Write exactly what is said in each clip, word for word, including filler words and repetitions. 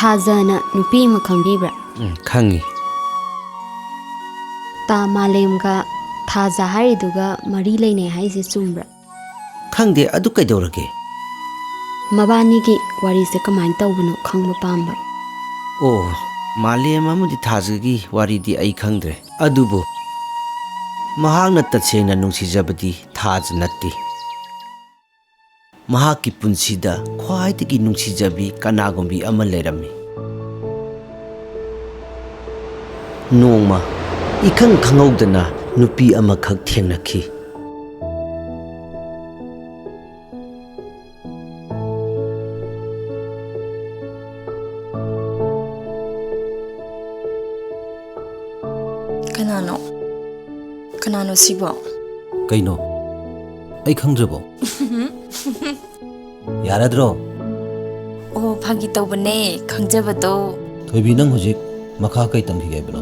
ꯊꯥꯖꯅ ꯅꯨꯄꯤ ꯑꯃ ꯈꯪꯕꯤꯕ꯭ꯔꯥ? ꯎꯝ, ꯈꯪꯉꯤ꯫ ꯇꯥ ꯃꯥꯂꯦꯝꯒ ꯊꯥꯖ ꯍꯥꯏꯔꯤꯗꯨꯒ ꯃꯔꯤ ꯂꯩꯅꯩ ꯍꯥꯏꯁꯦ ꯆꯨꯝꯕ꯭ꯔꯥ? ꯈꯪꯗꯦ, ꯑꯗꯨ ꯀꯩꯗꯧꯔꯒꯦ? ꯃꯕꯥꯅꯤꯒꯤ ꯋꯥꯔꯤꯁꯦ ꯀꯃꯥꯏꯅ ꯇꯧꯕꯅꯣ ꯈꯪꯕ ꯄꯥꯝꯕ꯫ ꯑꯣ, ꯃꯥꯂꯦꯝ ꯑꯃꯗꯤ ꯊꯥꯖꯒꯤ ꯋꯥꯔꯤꯗꯤ ꯑꯩ ꯈꯪꯗ꯭ꯔꯦ꯫ ꯑꯗꯨꯕꯨ ꯃꯍꯥꯛꯅ ꯇꯁꯦꯡꯅ ꯅꯨꯡꯁꯤꯖꯕꯗꯤ ꯊꯥꯖ ꯅꯠꯇꯦ꯫ ꯃꯍꯥꯛꯀꯤ ꯄꯨꯟꯁꯤꯗ ꯈ꯭ꯋꯥꯏꯗꯒꯤ ꯅꯨꯡꯁꯤꯖꯕꯤ ꯀꯅꯥꯒꯨꯝꯕꯤ ꯑꯃ ꯂꯩꯔꯝꯃꯤ꯫ ꯅꯣꯡꯃ ꯏꯈꯪ ꯈꯪꯍꯧꯗꯅ ꯅꯨꯄꯤ ꯑꯃꯈꯛ ꯊꯦꯡꯅꯈꯤ꯫ ꯀꯅꯥꯅꯣ? ꯀꯅꯥꯅꯣ ꯁꯤꯕꯣ? ꯀꯩꯅꯣ? ꯑꯩ ꯈꯪꯗ꯭ꯔꯕꯣ? ꯌꯥꯔꯗ꯭ꯔꯣ? ꯑꯣ, ꯐꯥꯒꯤ ꯇꯧꯕꯅꯦ, ꯈꯪꯖꯕꯗꯣ꯫ ꯊꯣꯏꯕꯤ, ꯅꯪ ꯍꯧꯖꯤꯛ ꯃꯈꯥ ꯀꯩ ꯇꯝꯈꯤꯒꯦ ꯍꯥꯏꯕꯅꯣ?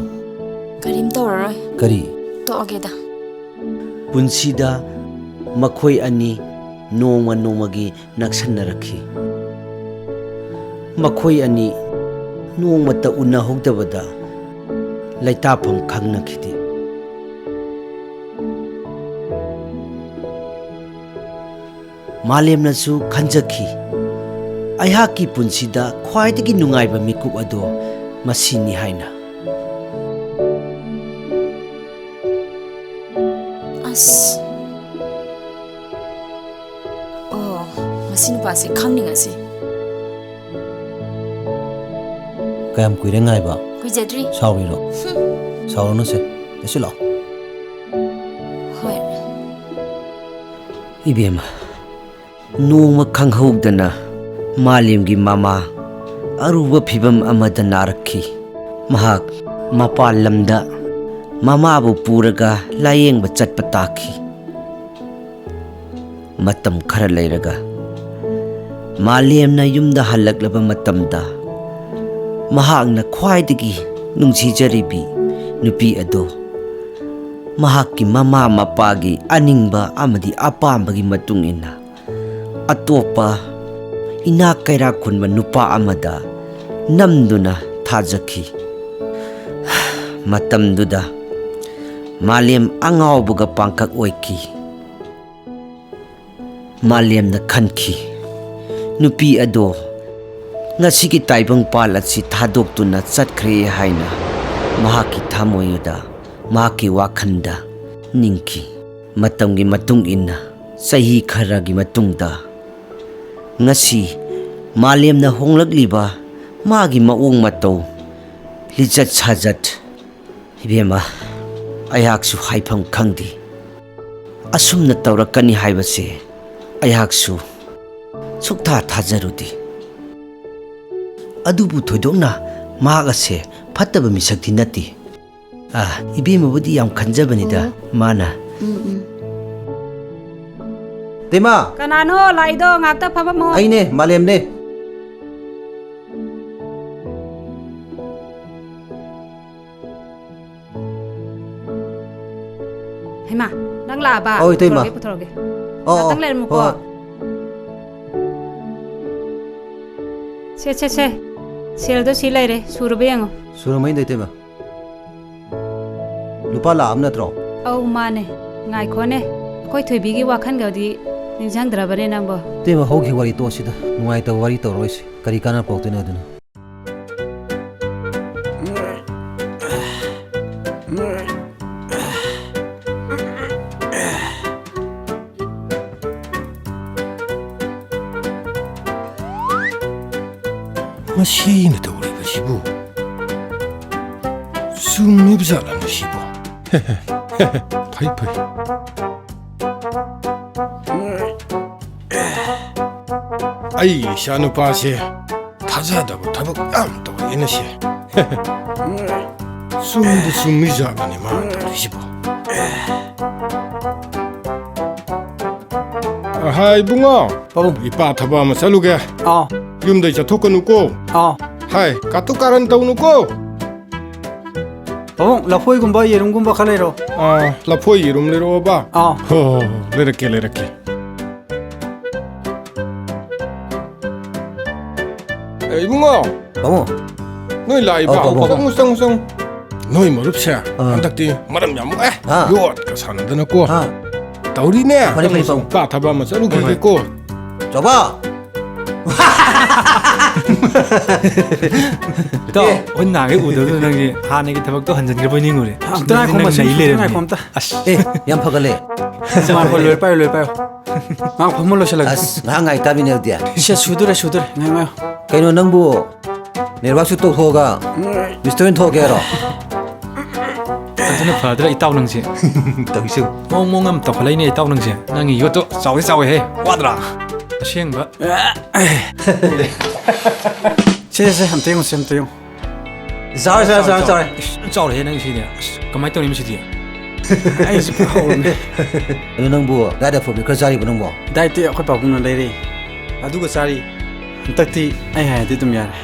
ꯀꯔꯤꯝ ꯇꯧꯔꯔꯣꯏ꯫ ꯀꯔꯤ? ꯇꯣꯛꯑꯒꯦꯗ꯫ ꯄꯨꯟꯁꯤꯗ ꯃꯈꯣꯏ ꯑꯅꯤ ꯅꯣꯡꯃ ꯅꯣꯡꯃꯒꯤ ꯅꯛꯁꯟꯅꯔꯛꯈꯤ꯫ ꯃꯈꯣꯏ ꯑꯅꯤ ꯅꯣꯡꯃꯇ ꯎꯅꯍꯧꯗꯕꯗ ꯂꯩꯇꯥꯐꯝ ꯈꯪꯅꯈꯤꯗꯦ꯫ ꯃꯥꯂꯦꯝꯅꯁꯨ ꯈꯟꯖꯈꯤ, "ꯑꯩꯍꯥꯛꯀꯤ ꯄꯨꯟꯁꯤꯗ ꯈ꯭ꯋꯥꯏꯗꯒꯤ ꯅꯨꯡꯉꯥꯏꯕ ꯃꯤꯀꯨꯞ ꯑꯗꯣ ꯃꯁꯤꯅꯤ" ꯍꯥꯏꯅ꯫ ꯑꯁ꯫ ꯑꯣ, ꯃꯁꯤ ꯅꯨꯄꯥꯁꯦ ꯈꯪꯅꯤꯡꯉꯁꯤ꯫ ꯀꯌꯥꯝ ꯀꯨꯏꯔꯦ ꯉꯥꯏꯕ? ꯀꯨꯏꯖꯗ꯭ꯔꯤ꯫ ꯁꯥꯎꯔꯤꯔꯣ? ꯍꯨꯝ꯫ ꯁꯥꯎꯔꯅꯨꯁꯦ꯫ ꯂꯩꯁꯤꯜꯂꯣ꯫ ꯍꯣꯏ꯫ ꯏꯕꯦꯝꯃ, ꯅꯣꯡꯃ ꯈꯪꯍꯧꯗꯅ ꯃꯥꯂꯦꯝꯒꯤ ꯃꯃꯥ ꯑꯔꯨꯕ ꯐꯤꯚꯝ ꯑꯃꯗ ꯅꯥꯔꯛꯈꯤ꯫ ꯃꯍꯥꯛ ꯃꯄꯥꯟ ꯂꯝꯗ ꯃꯃꯥꯕꯨ ꯄꯨꯔꯒ ꯂꯥꯌꯦꯡꯕ ꯆꯠꯄ ꯇꯥꯈꯤ꯫ ꯃꯇꯝ ꯈꯔ ꯂꯩꯔꯒ ꯃꯥꯂꯦꯝꯅ ꯌꯨꯝꯗ ꯍꯜꯂꯛꯂꯕ ꯃꯇꯝꯗ, ꯃꯍꯥꯛꯅ ꯈ꯭ꯋꯥꯏꯗꯒꯤ ꯅꯨꯡꯁꯤꯖꯔꯤꯕꯤ ꯅꯨꯄꯤ ꯑꯗꯨ ꯃꯍꯥꯛꯀꯤ ꯃꯃꯥ ꯃꯄꯥꯒꯤ ꯑꯅꯤꯡꯕ ꯑꯃꯗꯤ ꯑꯄꯥꯝꯕꯒꯤ ꯃꯇꯨꯡ ꯏꯟꯅ ꯑꯇꯣꯞꯄ ꯏꯅꯥꯛ ꯀꯩꯔꯥꯛ ꯈꯨꯟꯕ ꯅꯨꯄꯥ ꯑꯃꯗ ꯅꯝꯗꯨꯅ ꯊꯥꯖꯈꯤ꯫ ꯃꯇꯝꯗꯨꯗ ꯃꯥꯂꯦꯝ ꯑꯉꯥꯎꯕꯒ ꯄꯥꯡꯈꯛ ꯑꯣꯏꯈꯤ꯫ ꯃꯥꯂꯦꯝꯅ ꯈꯟꯈꯤ, ꯅꯨꯄꯤ ꯑꯗꯣ ꯉꯁꯤꯒꯤ ꯇꯥꯏꯕꯪꯄꯥꯜ ꯑꯁꯤ ꯊꯥꯗꯣꯛꯇꯨꯅ ꯆꯠꯈ꯭ꯔꯦ ꯍꯥꯏꯅ ꯃꯍꯥꯛꯀꯤ ꯊꯃꯣꯏꯗ ꯃꯍꯥꯛꯀꯤ ꯋꯥꯈꯜꯗ ꯅꯤꯡꯈꯤ꯫ ꯃꯇꯝꯒꯤ ꯃꯇꯨꯡ ꯏꯟꯅ ꯆꯍꯤ ꯈꯔꯒꯤ ꯃꯇꯨꯡꯗ ꯉꯁꯤ ꯃꯥꯂꯦꯝꯅ ꯍꯣꯡꯂꯛꯂꯤꯕ ꯃꯥꯒꯤ ꯃꯑꯣꯡ ꯃꯇꯧ, ꯂꯤꯆꯠ ꯁꯥꯖꯠ, ꯏꯕꯦꯝꯃ, ꯑꯩꯍꯥꯛꯁꯨ ꯍꯥꯏꯐꯝ ꯈꯪꯗꯦ꯫ ꯑꯁꯨꯝꯅ ꯇꯧꯔꯛꯀꯅꯤ ꯍꯥꯏꯕꯁꯦ ꯑꯩꯍꯥꯛꯁꯨ ꯁꯨꯛꯊꯥ ꯊꯥꯖꯔꯨꯗꯦ꯫ ꯑꯗꯨꯕꯨ ꯊꯣꯏꯗꯣꯛꯅ ꯃꯍꯥꯛ ꯑꯁꯦ ꯐꯠꯇꯕ ꯃꯤꯁꯛꯇꯤ ꯅꯠꯇꯦ꯫ ꯑꯥ, ꯏꯕꯦꯝꯃꯕꯨꯗꯤ ꯌꯥꯝ ꯈꯟꯖꯕꯅꯤꯗ, ꯑꯣ꯫ ꯃꯥꯅ꯫ ꯎꯝ, ꯎꯝ꯫ ꯇꯦꯃꯥ! ꯀꯅꯥꯅꯣ ꯂꯥꯛꯏꯗꯣ? ꯉꯥꯛꯇ ꯐꯝꯃꯝꯃꯣ꯫ ꯑꯩꯅꯦ, ꯃꯥꯂꯦꯝꯅꯦ꯫ ꯍꯩꯃꯥ, ꯅꯪ ꯂꯥꯛꯑꯕ? ꯑꯧ, ꯏꯇꯩꯃ꯫ ꯄꯨꯊꯣꯔꯛꯑꯒꯦ, ꯄꯨꯊꯣꯔꯛꯑꯒꯦ꯫ ꯑꯣ, ꯉꯥꯛꯇꯪ ꯑꯣ, ꯂꯩꯔꯝꯃꯨꯀꯣ꯫ ꯍꯣꯏ, ꯍꯣꯏ꯫ ꯁꯦ, ꯁꯦ, ꯁꯦ꯫ ꯁꯦꯜꯗꯣ ꯁꯤ ꯂꯩꯔꯦ, ꯁꯨꯔꯕ ꯌꯦꯡꯉꯣ꯫ ꯁꯨꯔꯝꯃꯅꯤꯗ, ꯏꯇꯩꯃ꯫ ꯂꯨꯄꯥ ꯂꯥꯛ ꯑꯃ ꯅꯠꯇ꯭ꯔꯣ? ꯑꯧ, ꯃꯥꯅꯦ꯫ ꯉꯥꯏꯈꯣꯅꯦ, ꯑꯩꯈꯣꯏ ꯊꯣꯏꯕꯤꯒꯤ ꯋꯥꯈꯜꯒꯗꯤ ꯅꯤꯡꯁꯤꯡꯗ꯭ꯔꯕꯅꯦ ꯅꯪꯕꯣ? ꯏꯇꯩꯃ, ꯍꯧꯈꯤꯕ ꯋꯥꯔꯤ ꯇꯣꯛꯑꯁꯤꯗ, ꯅꯨꯡꯉꯥꯏꯇꯕ ꯋꯥꯔꯤ ꯇꯧꯔꯣꯏꯁꯤ꯫ ꯀꯔꯤ ꯀꯥꯟꯅꯕ ꯄꯨꯔꯛꯇꯣꯏꯅꯣ ꯑꯗꯨꯅ? ꯃꯁꯤꯅ ꯇꯧꯔꯤꯕꯁꯤꯕꯨ ꯆꯨꯝꯃꯤꯕ ꯖꯥꯠꯂꯅꯦ ꯁꯤꯕꯣ? ꯐꯩ, ꯐꯩ꯫ ꯑꯩ ꯏꯆꯥꯅꯨꯄꯥꯁꯦ ꯊꯥꯖꯗꯕ ꯊꯕꯛ ꯌꯥꯝ ꯇꯧꯔꯛꯑꯦꯅꯦ ꯁꯦ꯫ ꯆꯨꯝꯗ ꯆꯨꯝꯃꯤ ꯖꯥꯠꯂꯅꯦ ꯃꯥꯅ ꯇꯧꯔꯤꯁꯤꯕꯣ? ꯍꯥꯏ ꯏꯕꯨꯡꯉꯣ, ꯄꯥꯕꯨꯡ꯫ ꯏꯄꯥ ꯊꯕꯛ ꯑꯃ ꯆꯠꯂꯨꯒꯦ꯫ ꯑꯥ꯫ ꯌꯨꯝꯗꯩ ꯆꯠꯊꯣꯛꯀꯅꯨꯀꯣ꯫ ꯑꯥ꯫ ꯍꯥꯏ, ꯀꯥꯇꯨ ꯀꯥꯔꯟ ꯇꯧꯅꯨꯀꯣ꯫ ꯄꯥꯕꯨꯡ, ꯂꯐꯣꯏꯒꯨꯝꯕ ꯌꯦꯔꯨꯝꯒꯨꯝꯕ ꯈꯔ ꯂꯩꯔꯣ꯫ ꯑꯥ, ꯂꯐꯣꯏ ꯌꯦꯔꯨꯝ ꯂꯩꯔꯛꯑꯣꯕ꯫ ꯑꯥ꯫ ꯍꯣ, ꯍꯣ, ꯍꯣ, ꯂꯩꯔꯛꯀꯦ, ꯂꯩꯔꯛꯀꯦ꯫ ꯑꯦ, ꯏꯕꯨꯡꯉꯣ꯫ ꯄꯥꯕꯨꯡ꯫ ꯅꯣꯏ ꯂꯥꯛꯏꯕ? ꯑꯧ, ꯄꯥꯕꯨꯡ꯫ ꯆꯪꯉꯨ, ꯆꯪꯉꯨ, ꯆꯪꯉꯨ꯫ ꯅꯣꯏ ꯃꯔꯨꯞꯁꯦ ꯑꯥ꯫ ꯍꯟꯗꯛꯇꯤ ꯃꯔꯝ ꯌꯥꯝ ꯃꯣꯛꯑꯦ꯫ ꯑꯥ꯫ ꯌꯣꯠꯀ ꯁꯥꯟꯅꯗꯅꯀꯣ꯫ ꯑꯥ꯫ ꯇꯧꯔꯤꯅꯦ꯫ ꯐꯔꯦ, ꯐꯔꯦ, ꯅꯪꯁꯨ ꯄꯥꯕꯨꯡ꯫ ꯀꯥ ꯊꯕꯛ ꯑꯃ ꯆꯠꯂꯨꯈꯤꯒꯦꯀꯣ꯫ ꯍꯣꯏ, ꯍꯣꯏ꯫ ꯆꯥꯎꯕ! ꯏꯇꯥꯎ, ꯑꯦ꯫ ꯑꯩꯈꯣꯏ ꯅꯍꯥꯟꯒꯩ ꯎꯗꯕꯗꯨꯗ ꯅꯪꯁꯦ ꯍꯥꯟꯅꯒꯤ ꯊꯕꯛꯇꯣ ꯍꯟꯖꯤꯟꯈ꯭ꯔꯕꯣꯏ ꯅꯤꯡꯉꯨꯔꯦ꯫ ꯑꯝꯇ ꯉꯥꯏꯈꯣ, ꯅꯪ ꯃꯁꯤ ꯅꯩ ꯂꯩꯔꯝꯃꯦ꯫ ꯉꯥꯏꯈꯣ ꯑꯝꯇ꯫ ꯑꯁ꯫ ꯑꯦ, ꯌꯥꯝ ꯐꯒꯠꯂꯦ꯫ ꯉꯥꯏꯈꯣ, ꯂꯣꯏꯔ ꯄꯥꯏꯌꯨ, ꯂꯣꯏꯔ ꯄꯥꯏꯌꯨ꯫ ꯉꯥꯏꯍꯥꯛ ꯐꯝꯃ ꯂꯣꯏꯁꯤꯜꯂꯒꯦ꯫ ꯑꯁ, ꯉꯥꯏꯍꯥꯛ ꯉꯥꯏ ꯇꯥꯕꯤꯅꯦ ꯑꯗꯨꯗꯤ꯫ ꯁꯦ, ꯁꯨꯗꯣꯔꯦ, ꯁꯨꯗꯣꯔꯦ꯫ ꯉꯥꯏ ꯉꯥꯏꯌꯣ꯫ ꯀꯩꯅꯣ ꯅꯪꯕꯨ network shoot ꯇꯧꯊꯣꯛꯑꯒ ꯎꯝ꯫ Restaurant ꯊꯣꯛꯑꯒꯦ ꯍꯥꯏꯔꯣ? ꯑꯗꯨꯅ ꯐꯗ꯭ꯔꯥ ꯏꯇꯥꯎ ꯅꯪꯁꯦ? ꯇꯧꯏꯁꯨ꯫ ꯃꯑꯣꯡ ꯃꯑꯣꯡ ꯑꯃ ꯇꯧꯈꯠꯂꯛꯏꯅꯦ ꯏꯇꯥꯎ ꯅꯪꯁꯦ꯫ ꯅꯪꯒꯤ ꯌꯣꯠꯇꯣ ꯆꯥꯎꯗꯤ ꯆꯥꯎꯋꯦꯍꯦ꯫ ꯋꯥꯗ꯭ꯔꯥ? ꯑꯁꯦꯡꯕ꯫ ꯁꯦ, ꯁꯦ, ꯁꯦ, ꯑꯝꯇ ꯌꯦꯡꯉꯨꯁꯦ, ꯑꯝꯇ ꯌꯦꯡꯉꯨ꯫ ꯆꯥꯎꯔꯦ, ꯆꯥꯎꯔꯦ, ꯆꯥꯎꯔꯦ, ꯆꯥꯎꯔꯦ꯫ ꯏꯁ, ꯆꯥꯎꯔꯦꯍꯦ ꯅꯪꯒꯤꯁꯤꯗꯤ꯫ ꯑꯁ, ꯀꯃꯥꯏꯅ ꯇꯧꯅꯤ ꯃꯁꯤꯗꯤ? ꯑꯩꯁꯨ ꯐꯥꯎꯔꯝꯃꯦ꯫ ꯑꯗꯨ ꯅꯪꯕꯨ diet ꯐꯨꯗ ꯈꯔ ꯆꯥꯔꯤꯕ ꯅꯪꯕꯣ? Dietꯇꯤ ꯑꯩꯈꯣꯏ ꯄꯥꯕꯨꯡꯅ ꯂꯩꯔꯤ꯫ ꯑꯗꯨꯒ ꯆꯥꯔꯤ꯫ ꯍꯟꯗꯛꯇꯤ ꯑꯩ ꯍꯥꯏꯔꯗꯤ ꯑꯗꯨꯝ ꯌꯥꯔꯦ꯫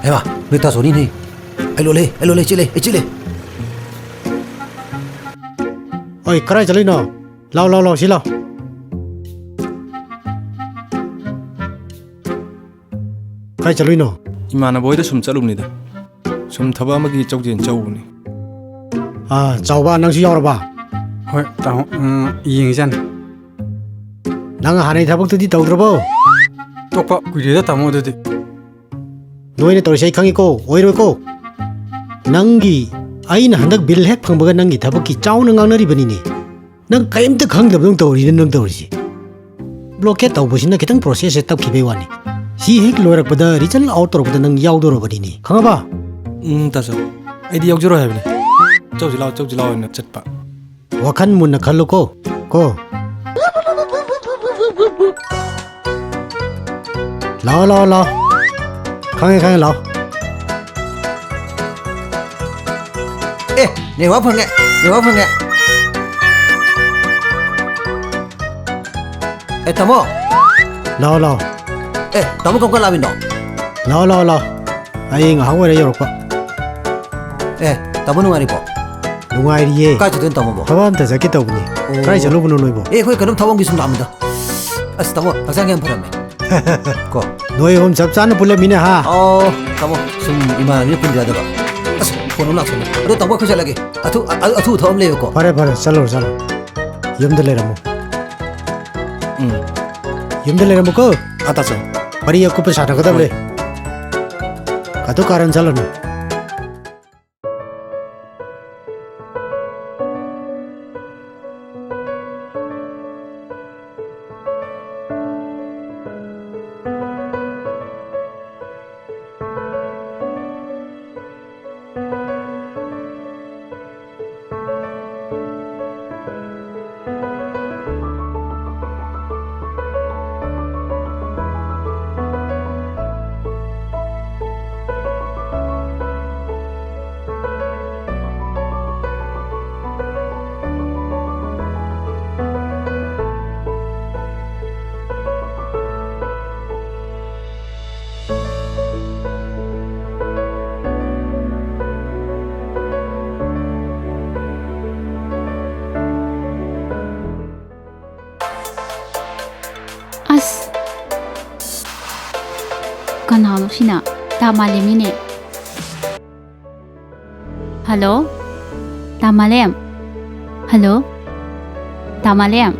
ꯍꯩꯃꯥ, ꯅꯣꯏ ꯇꯥꯆꯧꯅꯤꯅꯦ꯫ ꯑꯩ ꯂꯣꯜꯂꯦ, ꯑꯩ ꯂꯣꯜꯂꯦ, ꯆꯦꯜꯂꯦ, ꯑꯩ ꯆꯦꯜꯂꯦ꯫ ꯑꯣꯏ, ꯀꯔꯥꯏ ꯆꯠꯂꯤꯅꯣ? ꯂꯥꯎ, ꯂꯥꯎ, ꯂꯥꯎ, ꯁꯤ ꯂꯥꯎ꯫ ꯀꯥꯏ ꯆꯠꯂꯨꯏꯅꯣ? ꯏꯃꯥꯟꯅꯕ ꯍꯣꯏꯗ ꯁꯨꯝ ꯆꯠꯂꯨꯕꯅꯤꯗ꯫ ꯁꯨꯝ ꯊꯕꯛ ꯑꯃꯒꯤ ꯆꯧꯁꯦꯅ ꯆꯧꯕꯅꯤ꯫ ꯑꯥ, ꯆꯥꯎꯕ, ꯅꯪꯁꯨ ꯌꯥꯎꯔꯕ? ꯍꯣꯏ, ꯇꯥꯃꯣ, ꯎꯝ, ꯌꯦꯡꯉꯤꯖꯥꯠꯅꯤ꯫ ꯅꯪ ꯍꯥꯟꯅꯩ ꯊꯕꯛꯇꯨꯗꯤ ꯇꯧꯗ꯭ꯔꯕꯣ? ꯇꯣꯛꯄ ꯀꯨꯏꯔꯦꯗ, ꯇꯥꯃꯣ, ꯑꯗꯨꯗꯤ꯫ ꯅꯣꯏꯅ ꯇꯧꯔꯤꯁꯦ ꯑꯩ ꯈꯪꯉꯤꯀꯣ, ꯑꯣꯏꯔꯣꯏꯀꯣ꯫ ꯅꯪꯒꯤ, ꯑꯩꯅ ꯍꯟꯗꯛ ꯕꯤꯜ ꯍꯦꯛ ꯐꯪꯕꯒ ꯅꯪꯒꯤ ꯊꯕꯛꯀꯤ ꯆꯥꯎꯅ ꯉꯥꯡꯅꯔꯤꯕꯅꯤꯅꯦ꯫ ꯅꯪ ꯀꯔꯤꯝꯇ ꯈꯪꯗꯕꯗꯧꯅ ꯇꯧꯔꯤꯅꯦ ꯅꯪ ꯇꯧꯔꯤꯁꯦ꯫ Blockade ꯇꯧꯕꯁꯤꯅ ꯈꯤꯇꯪ processꯁꯦ ꯇꯞꯈꯤꯕꯩ ꯋꯥꯅꯤ꯫ ꯁꯤ ꯍꯦꯛ ꯂꯣꯏꯔꯛꯄꯗ, result out ꯇꯧꯔꯛꯄꯗ ꯅꯪ ꯌꯥꯎꯗꯧꯔꯕꯅꯤꯅꯦ꯫ ꯈꯪꯉꯕ? ꯎꯝ, ꯇꯥꯆꯧ꯫ ꯑꯩꯗꯤ ꯌꯥꯎꯖꯔꯣꯏ ꯍꯥꯏꯕꯅꯤ꯫ ꯆꯧꯁꯤ ꯂꯥꯎ, ꯆꯧꯁꯤ ꯂꯥꯎ ꯍꯥꯏꯅ ꯆꯠꯄ꯫ ꯋꯥꯈꯜ ꯃꯨꯟꯅ ꯈꯜꯂꯨꯀꯣ, ꯀꯣ꯫ ꯂꯥꯛꯑꯣ, ꯂꯥꯛꯑꯣ, ꯂꯥꯛꯑꯣ꯫ ꯈꯪꯉꯦ, ꯈꯪꯉꯦ, ꯂꯥꯛꯑꯣ꯫ ꯑꯦ, network ꯐꯪꯉꯦ, network ꯐꯪꯉꯦ꯫ ꯑꯦ, ꯇꯥꯃꯣ꯫ ꯂꯥꯛꯑꯣ, ꯂꯥꯛꯑꯣ꯫ ꯑꯦ, ꯇꯥꯃꯣ ꯀꯔꯝ ꯀꯥꯟ ꯂꯥꯛꯑꯝꯃꯤꯅꯣ? ꯂꯥꯛꯑꯣ, ꯂꯥꯛꯑꯣ, ꯂꯥꯛꯑꯣ꯫ ꯑꯩ ꯉꯥꯏꯍꯥꯛ ꯑꯣꯏꯔꯦ ꯌꯧꯔꯛꯄ꯫ ꯑꯦ, ꯇꯥꯃꯣ ꯅꯨꯡꯉꯥꯏꯔꯤꯕꯣ? ꯅꯨꯡꯉꯥꯏꯔꯤꯌꯦ꯫ ꯀꯥꯏ ꯆꯠꯇꯣꯏꯅꯣ ꯇꯥꯃꯣꯕꯣ? ꯊꯕꯛ ꯑꯝꯇ ꯆꯠꯀꯦ ꯇꯧꯕꯅꯤ꯫ ꯑꯣ꯫ ꯀꯥꯏ ꯆꯠꯂꯨꯕꯅꯣ ꯅꯣꯏꯕꯣ? ꯑꯦ, ꯑꯩꯈꯣꯏ ꯀꯩꯅꯣꯝ ꯊꯕꯛ ꯑꯃꯒꯤ ꯁꯨꯝ ꯂꯥꯛꯑꯝꯃꯤꯗ꯫ ꯑꯁ, ꯇꯥꯃꯣ, ꯍꯛꯆꯥꯡ ꯌꯥꯝ ꯐꯔꯝꯃꯦ꯫ ꯀꯣ? ꯅꯣꯏ ꯑꯍꯨꯝ ꯆꯞ ꯆꯥꯅ ꯄꯨꯜꯂꯝꯃꯤꯅꯦ, ꯍꯥ? ꯑꯣ, ꯇꯥꯃꯣ, ꯁꯨꯝ ꯏꯃꯥꯟꯅꯕꯤꯅ ꯄꯨꯟꯗ ꯌꯥꯗꯕ꯫ ꯑꯁ, ꯐꯣꯟ ꯑꯃ ꯂꯥꯛꯁꯜꯂꯦ꯫ ꯑꯗꯣ ꯇꯥꯃꯣ, ꯑꯩꯈꯣꯏ ꯆꯠꯂꯒꯦ꯫ ꯑꯊꯨ-, ꯑ-, ꯑ-, ꯑꯊꯨꯕ ꯊꯕꯛ ꯑꯃ ꯂꯩꯌꯦꯕꯀꯣ꯫ ꯐꯔꯦ, ꯐꯔꯦ, ꯆꯠꯂꯨꯔꯣ, ꯆꯠꯂꯨꯔꯣ꯫ ꯌꯨꯝꯗ ꯂꯩꯔꯝꯃꯣ꯫ ꯎꯝ꯫ ꯌꯨꯝꯗ ꯂꯩꯔꯝꯃꯨꯀꯣ꯫ ꯑꯥ, ꯇꯥꯆꯧ꯫ ꯋꯥꯔꯤ ꯑꯀꯨꯞꯄ ꯁꯥꯟꯅꯒꯗꯕ ꯍꯣꯏ꯫ ꯂꯩ꯫ ꯀꯥꯇꯨ ꯀꯥꯔꯟ ꯆꯠꯂꯅꯨ꯫ ꯑꯁ! ꯀꯅꯥꯅꯣ ꯁꯤꯅ? ꯇꯥ ꯃꯥꯂꯦꯝꯅꯤꯅꯦ꯫ ꯍꯜꯂꯣ? ꯇꯥ ꯃꯥꯂꯦꯝ? ꯍꯜꯂꯣ? ꯇꯥ ꯃꯥꯂꯦꯝ?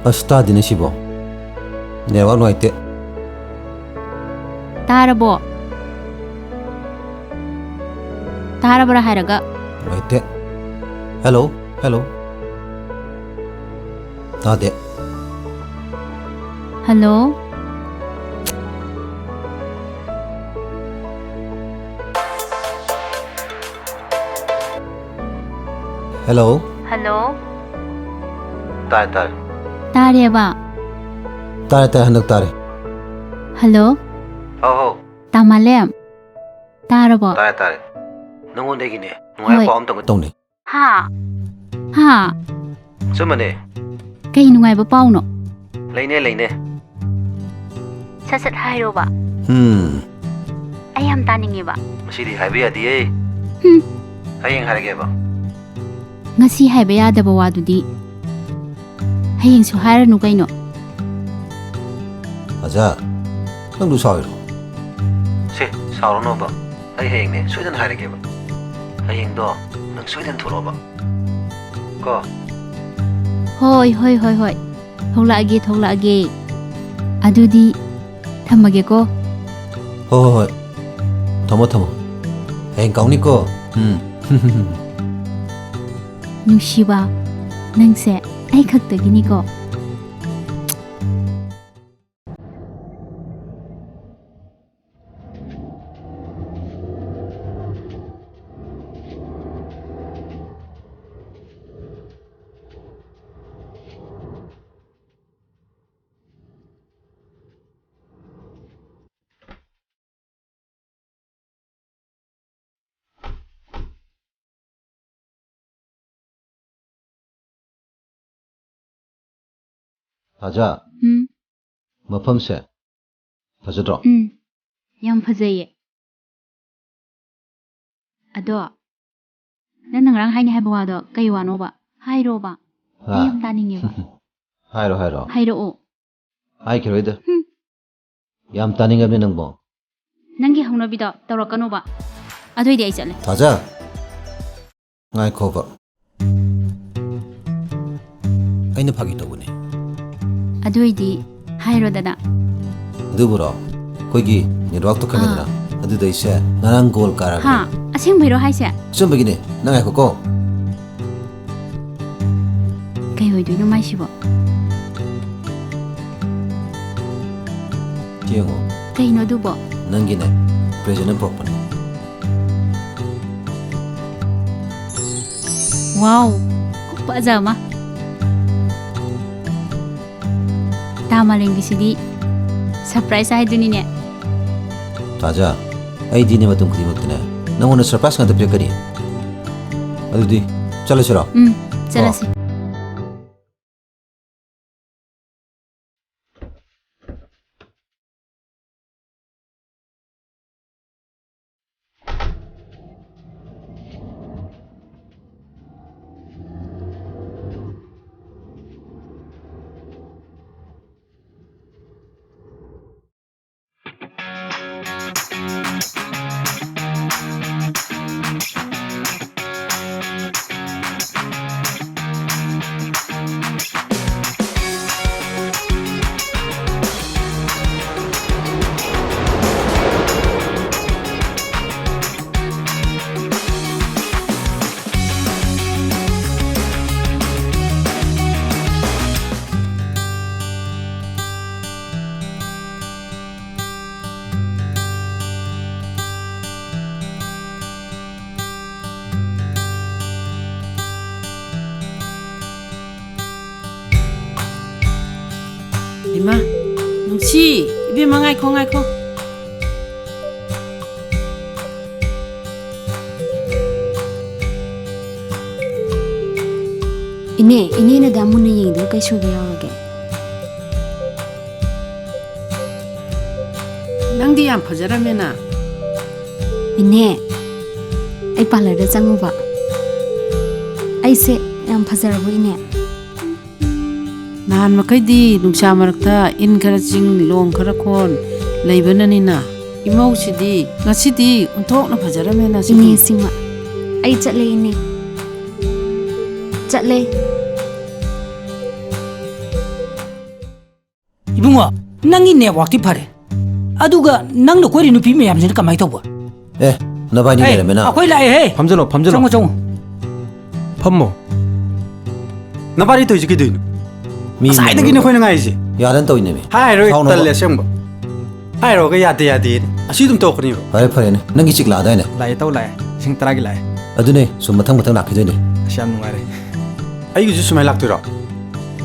ꯑꯁ, ꯇꯥꯗꯦꯅꯦ ꯁꯤꯕꯣ꯫ ꯅꯦꯠꯋꯥꯛ ꯅꯨꯡꯉꯥꯏꯇꯦ꯫ ꯇꯥꯔꯕꯣ? ꯇꯥꯔꯕ꯭ꯔꯥ ꯍꯥꯏꯔꯒ? ꯅꯨꯡꯉꯥꯏꯇꯦ꯫ ꯍꯦꯜꯂꯣ? ꯍꯦꯜꯂꯣ? ꯇꯥꯗꯦ꯫ ꯍꯜꯂꯣ? ꯍꯦꯜꯂꯣ? ꯍꯜꯂꯣ? ꯇꯥꯔꯦ, ꯇꯥꯔꯦ꯫ ꯇꯥꯔꯦꯕ? ꯇꯥꯔꯦ, ꯇꯥꯔꯦ, ꯍꯟꯗꯛ ꯇꯥꯔꯦ꯫ ꯍꯜꯂꯣ? ꯍꯥꯎ, ꯍꯥꯎ꯫ ꯇꯥꯃꯥꯂꯦꯝ? ꯇꯥꯔꯕꯣ? ꯇꯥꯔꯦ, ꯇꯥꯔꯦ꯫ ꯅꯉꯣꯟꯗꯒꯤꯅꯦ, ꯅꯨꯡꯉꯥꯏꯕ ꯍꯣꯏ꯫ ꯄꯥꯎ ꯑꯃꯇꯪ ꯇꯧꯅꯤ꯫ ꯍꯥ? ꯍꯥ? ꯑꯆꯨꯝꯕꯅꯦ꯫ ꯀꯩ ꯅꯨꯡꯉꯥꯏꯕ ꯄꯥꯎꯅꯣ? ꯂꯩꯅꯦ, ꯂꯩꯅꯦ꯫ ꯁꯠ ꯁꯠ ꯍꯥꯏꯔꯣꯕ꯫ ꯎꯝ꯫ ꯑꯩ ꯌꯥꯝ ꯇꯥꯅꯤꯡꯉꯦꯕ꯫ ꯃꯁꯤꯗꯤ ꯍꯥꯏꯕ ꯌꯥꯗꯤꯌꯦ꯫ ꯍꯨꯝ꯫ ꯍꯌꯦꯡ ꯍꯥꯏꯔꯒꯦꯕ꯫ ꯉꯁꯤ ꯍꯥꯏꯕ ꯌꯥꯗꯕ ꯋꯥꯗꯨꯗꯤ ꯍꯌꯦꯡꯁꯨ ꯍꯥꯏꯔꯅꯨ ꯀꯩꯅꯣ꯫ ꯑꯖꯥ, ꯅꯪꯗꯨ ꯁꯥꯎꯔꯤꯔꯣ? ꯁꯦ, ꯁꯥꯎꯔꯅꯣꯕ꯫ ꯑꯩ ꯍꯌꯦꯡꯅꯦ ꯁꯣꯏꯗꯅ ꯍꯥꯏꯔꯒꯦꯕ꯫ ꯍꯌꯦꯡꯗꯣ ꯅꯪ ꯁꯣꯏꯗꯅ ꯊꯣꯛꯂꯛꯑꯣꯕ꯫ ꯀꯣ? ꯍꯣꯏ, ꯍꯣꯏ, ꯍꯣꯏ, ꯍꯣꯏ꯫ ꯊꯣꯛꯂꯛꯑꯒꯦ, ꯊꯣꯛꯂꯛꯑꯒꯦ꯫ ꯑꯗꯨꯗꯤ ꯊꯝꯃꯒꯦꯀꯣ꯫ ꯍꯣꯏ, ꯍꯣꯏ, ꯍꯣꯏ꯫ ꯊꯝꯃꯣ, ꯊꯝꯃꯣ꯫ ꯍꯌꯦꯡ ꯀꯥꯎꯅꯤꯀꯣ꯫ ꯎꯝ꯫ ꯅꯨꯡꯁꯤꯕ, ꯅꯪꯁꯦ ꯑꯩ ꯈꯛꯇꯒꯤꯅꯤꯀꯣ꯫ ꯊꯥꯖ, ꯎꯝ꯫ ꯃꯐꯝꯁꯦ ꯐꯖꯗ꯭ꯔꯣ? ꯎꯝ, ꯌꯥꯝ ꯐꯖꯩꯌꯦ꯫ ꯑꯗꯣ, ꯅꯪꯅ ꯉꯔꯥꯡ ꯍꯥꯏꯅꯤ ꯍꯥꯏꯕ ꯋꯥꯗꯣ ꯀꯩ ꯋꯥꯅꯣꯕ? ꯍꯥꯏꯔꯣꯕ꯫ ꯑꯥ꯫ ꯑꯩ ꯌꯥꯝ ꯇꯥꯅꯤꯡꯉꯦꯕ꯫ ꯍꯥꯏꯔꯣ, ꯍꯥꯏꯔꯣ꯫ ꯍꯥꯏꯔꯛꯑꯣ꯫ ꯍꯥꯏꯈꯤꯔꯣꯏꯗ꯫ ꯍꯨꯝ꯫ ꯌꯥꯝ ꯇꯥꯅꯤꯡꯉꯕꯅꯤ ꯅꯪꯕꯣ꯫ ꯅꯪꯒꯤ ꯍꯧꯅꯕꯤꯗꯣ ꯇꯧꯔꯛꯀꯅꯣꯕ꯫ ꯑꯗꯨꯏꯗꯤ ꯑꯩ ꯆꯠꯂꯦ꯫ ꯊꯥꯖ! ꯉꯥꯏꯈꯣꯕ꯫ ꯑꯩꯅ ꯐꯥꯒꯤ ꯇꯧꯕꯅꯦ꯫ ꯑꯗꯨꯏꯗꯤ ꯍꯥꯏꯔꯣꯗꯅ꯫ ꯑꯗꯨꯕꯨꯔꯣ? ꯑꯩꯈꯣꯏꯒꯤ network ꯇꯣ ꯈꯪꯉꯤꯗꯅ? ꯑꯥ꯫ ꯑꯗꯨꯗꯩꯁꯦ ꯉꯔꯥꯡ ꯒꯣꯜ ꯀꯥꯔꯕꯅꯦ꯫ ꯍꯥ? ꯑꯁꯦꯡꯕꯩꯔꯣ ꯍꯥꯏꯁꯦ? ꯑꯆꯨꯝꯕꯒꯤꯅꯦ꯫ ꯅꯪ ꯉꯥꯏꯈꯣꯀꯣ꯫ ꯀꯩ ꯑꯣꯏꯗꯣꯏꯅꯣ ꯃꯥꯏꯁꯤꯕꯣ? ꯌꯦꯡꯉꯣ꯫ ꯀꯩꯅꯣ ꯑꯗꯨꯕꯣ? ꯅꯪꯒꯤꯅꯦ, present ꯄꯨꯔꯛꯄꯅꯦ꯫ Wow, ꯈꯨꯐꯖ ꯑꯃ꯫ ꯇꯥ ꯃꯥꯂꯦꯝꯒꯤꯁꯤꯗꯤ surprise ꯍꯥꯏꯗꯨꯅꯤꯅꯦ꯫ ꯊꯥꯖ, ꯑꯩꯗꯤꯅꯦ ꯃꯇꯝ ꯈꯨꯗꯤꯡꯃꯛꯇꯅꯦ ꯅꯪꯉꯣꯟꯗ surprise ꯉꯥꯛꯇ ꯄꯤꯔꯛꯀꯅꯤ꯫ ꯑꯗꯨꯗꯤ ꯆꯠꯂꯁꯤꯔꯣ? ꯎꯝ, ꯆꯠꯂꯁꯤ꯫ ꯀꯣ? ꯏꯃꯥ, ꯅꯨꯡꯁꯤ, ꯏꯕꯦꯝꯃ, ꯉꯥꯏꯈꯣ, ꯉꯥꯏꯈꯣ꯫ ꯏꯅꯦ, ꯏꯅꯦꯅ ꯗꯥ ꯃꯨꯟꯅ ꯌꯦꯡꯗꯨꯅ ꯀꯩ ꯁꯣꯏꯕ ꯌꯥꯎꯔꯒꯦ? ꯅꯪꯗꯤ ꯌꯥꯝ ꯐꯖꯔꯝꯃꯦꯅ꯫ ꯏꯅꯦ, ꯑꯩ ꯄꯥꯔꯂꯔꯗ ꯆꯪꯉꯨꯕ꯫ ꯑꯩꯁꯦ ꯌꯥꯝ ꯐꯖꯔꯕꯣ, ꯏꯅꯦ? ꯅꯍꯥꯟ ꯃꯈꯩꯗꯤ ꯅꯨꯡꯁꯥ ꯃꯔꯛꯇ ꯏꯟ ꯈꯔ ꯆꯤꯡ, ꯂꯣꯡ ꯈꯔ ꯀꯣꯟ ꯂꯩꯕꯅꯅꯤꯅ꯫ ꯏꯃꯧꯁꯤꯗꯤ ꯉꯁꯤꯗꯤ ꯑꯣꯟꯊꯣꯛꯅ ꯐꯖꯔꯝꯃꯦꯅ ꯁꯤꯗꯤ꯫ ꯏꯅꯦ ꯁꯤꯃ꯫ ꯑꯩ ꯆꯠꯂꯦ, ꯏꯅꯦ꯫ ꯆꯠꯂꯦ꯫ ꯏꯕꯨꯡꯉꯣ, ꯅꯪꯒꯤ networkꯇꯤ ꯐꯔꯦ, ꯑꯗꯨꯒ ꯅꯪꯅ ꯀꯣꯏꯔꯤ ꯅꯨꯄꯤ ꯃꯌꯥꯝꯁꯤꯅ ꯀꯃꯥꯏꯅ ꯇꯧꯕ? ꯑꯦ, ꯅꯕꯥꯏꯅꯤ ꯑꯦ, ꯂꯩꯔꯝꯃꯦꯅ? ꯑꯩꯈꯣꯏ ꯂꯥꯛꯑꯦꯍꯦ꯫ ꯐꯝꯖꯜꯂꯣ, ꯐꯝꯖꯜꯂꯣ꯫ ꯆꯪꯉꯣ, ꯆꯪꯉꯣ꯫ ꯐꯝꯃꯣ꯫ ꯅꯕꯥꯅꯤ ꯇꯧꯔꯤꯁꯦ ꯀꯩꯗꯧꯔꯤꯅꯣ? ꯃꯤ ꯉꯁꯥꯏꯗꯒꯤꯅꯦ ꯃꯤ ꯑꯩꯈꯣꯏꯅ ꯉꯥꯏꯔꯤꯁꯦ꯫ ꯌꯥꯗꯅ ꯇꯧꯔꯤꯅꯦꯃꯤ꯫ ꯍꯥꯏꯔꯣꯏ, ꯁꯥꯎꯅꯕ꯫ ꯇꯜꯂꯦ ꯑꯁꯦꯡꯕ꯫ ꯍꯥꯏꯔꯨꯔꯒ ꯌꯥꯗꯦ, ꯌꯥꯗꯦ꯫ ꯑꯁꯤ ꯑꯗꯨꯝ ꯇꯧꯔꯛꯀꯅꯤꯕ꯫ ꯐꯔꯦ, ꯐꯔꯦꯅꯦ꯫ ꯅꯪꯒꯤ ꯆꯤꯛ ꯂꯥꯛꯑꯗꯥꯏꯅꯦ? ꯂꯥꯛꯑꯦ, ꯇꯧ ꯂꯥꯛꯑꯦ꯫ ꯂꯤꯁꯤꯡ ꯇꯔꯥꯒꯤ ꯂꯥꯛꯑꯦ꯫ ꯑꯗꯨꯅꯦ, ꯁꯨꯝ ꯃꯊꯪ ꯃꯊꯪ ꯂꯥꯛꯈꯤꯗꯣꯏꯅꯦ꯫ ꯑꯁ, ꯌꯥꯝ ꯅꯨꯡꯉꯥꯏꯔꯦ꯫ ꯑꯩꯒꯤꯁꯨ ꯁꯨꯃꯥꯏꯅ ꯂꯥꯛꯇꯣꯏꯔꯣ?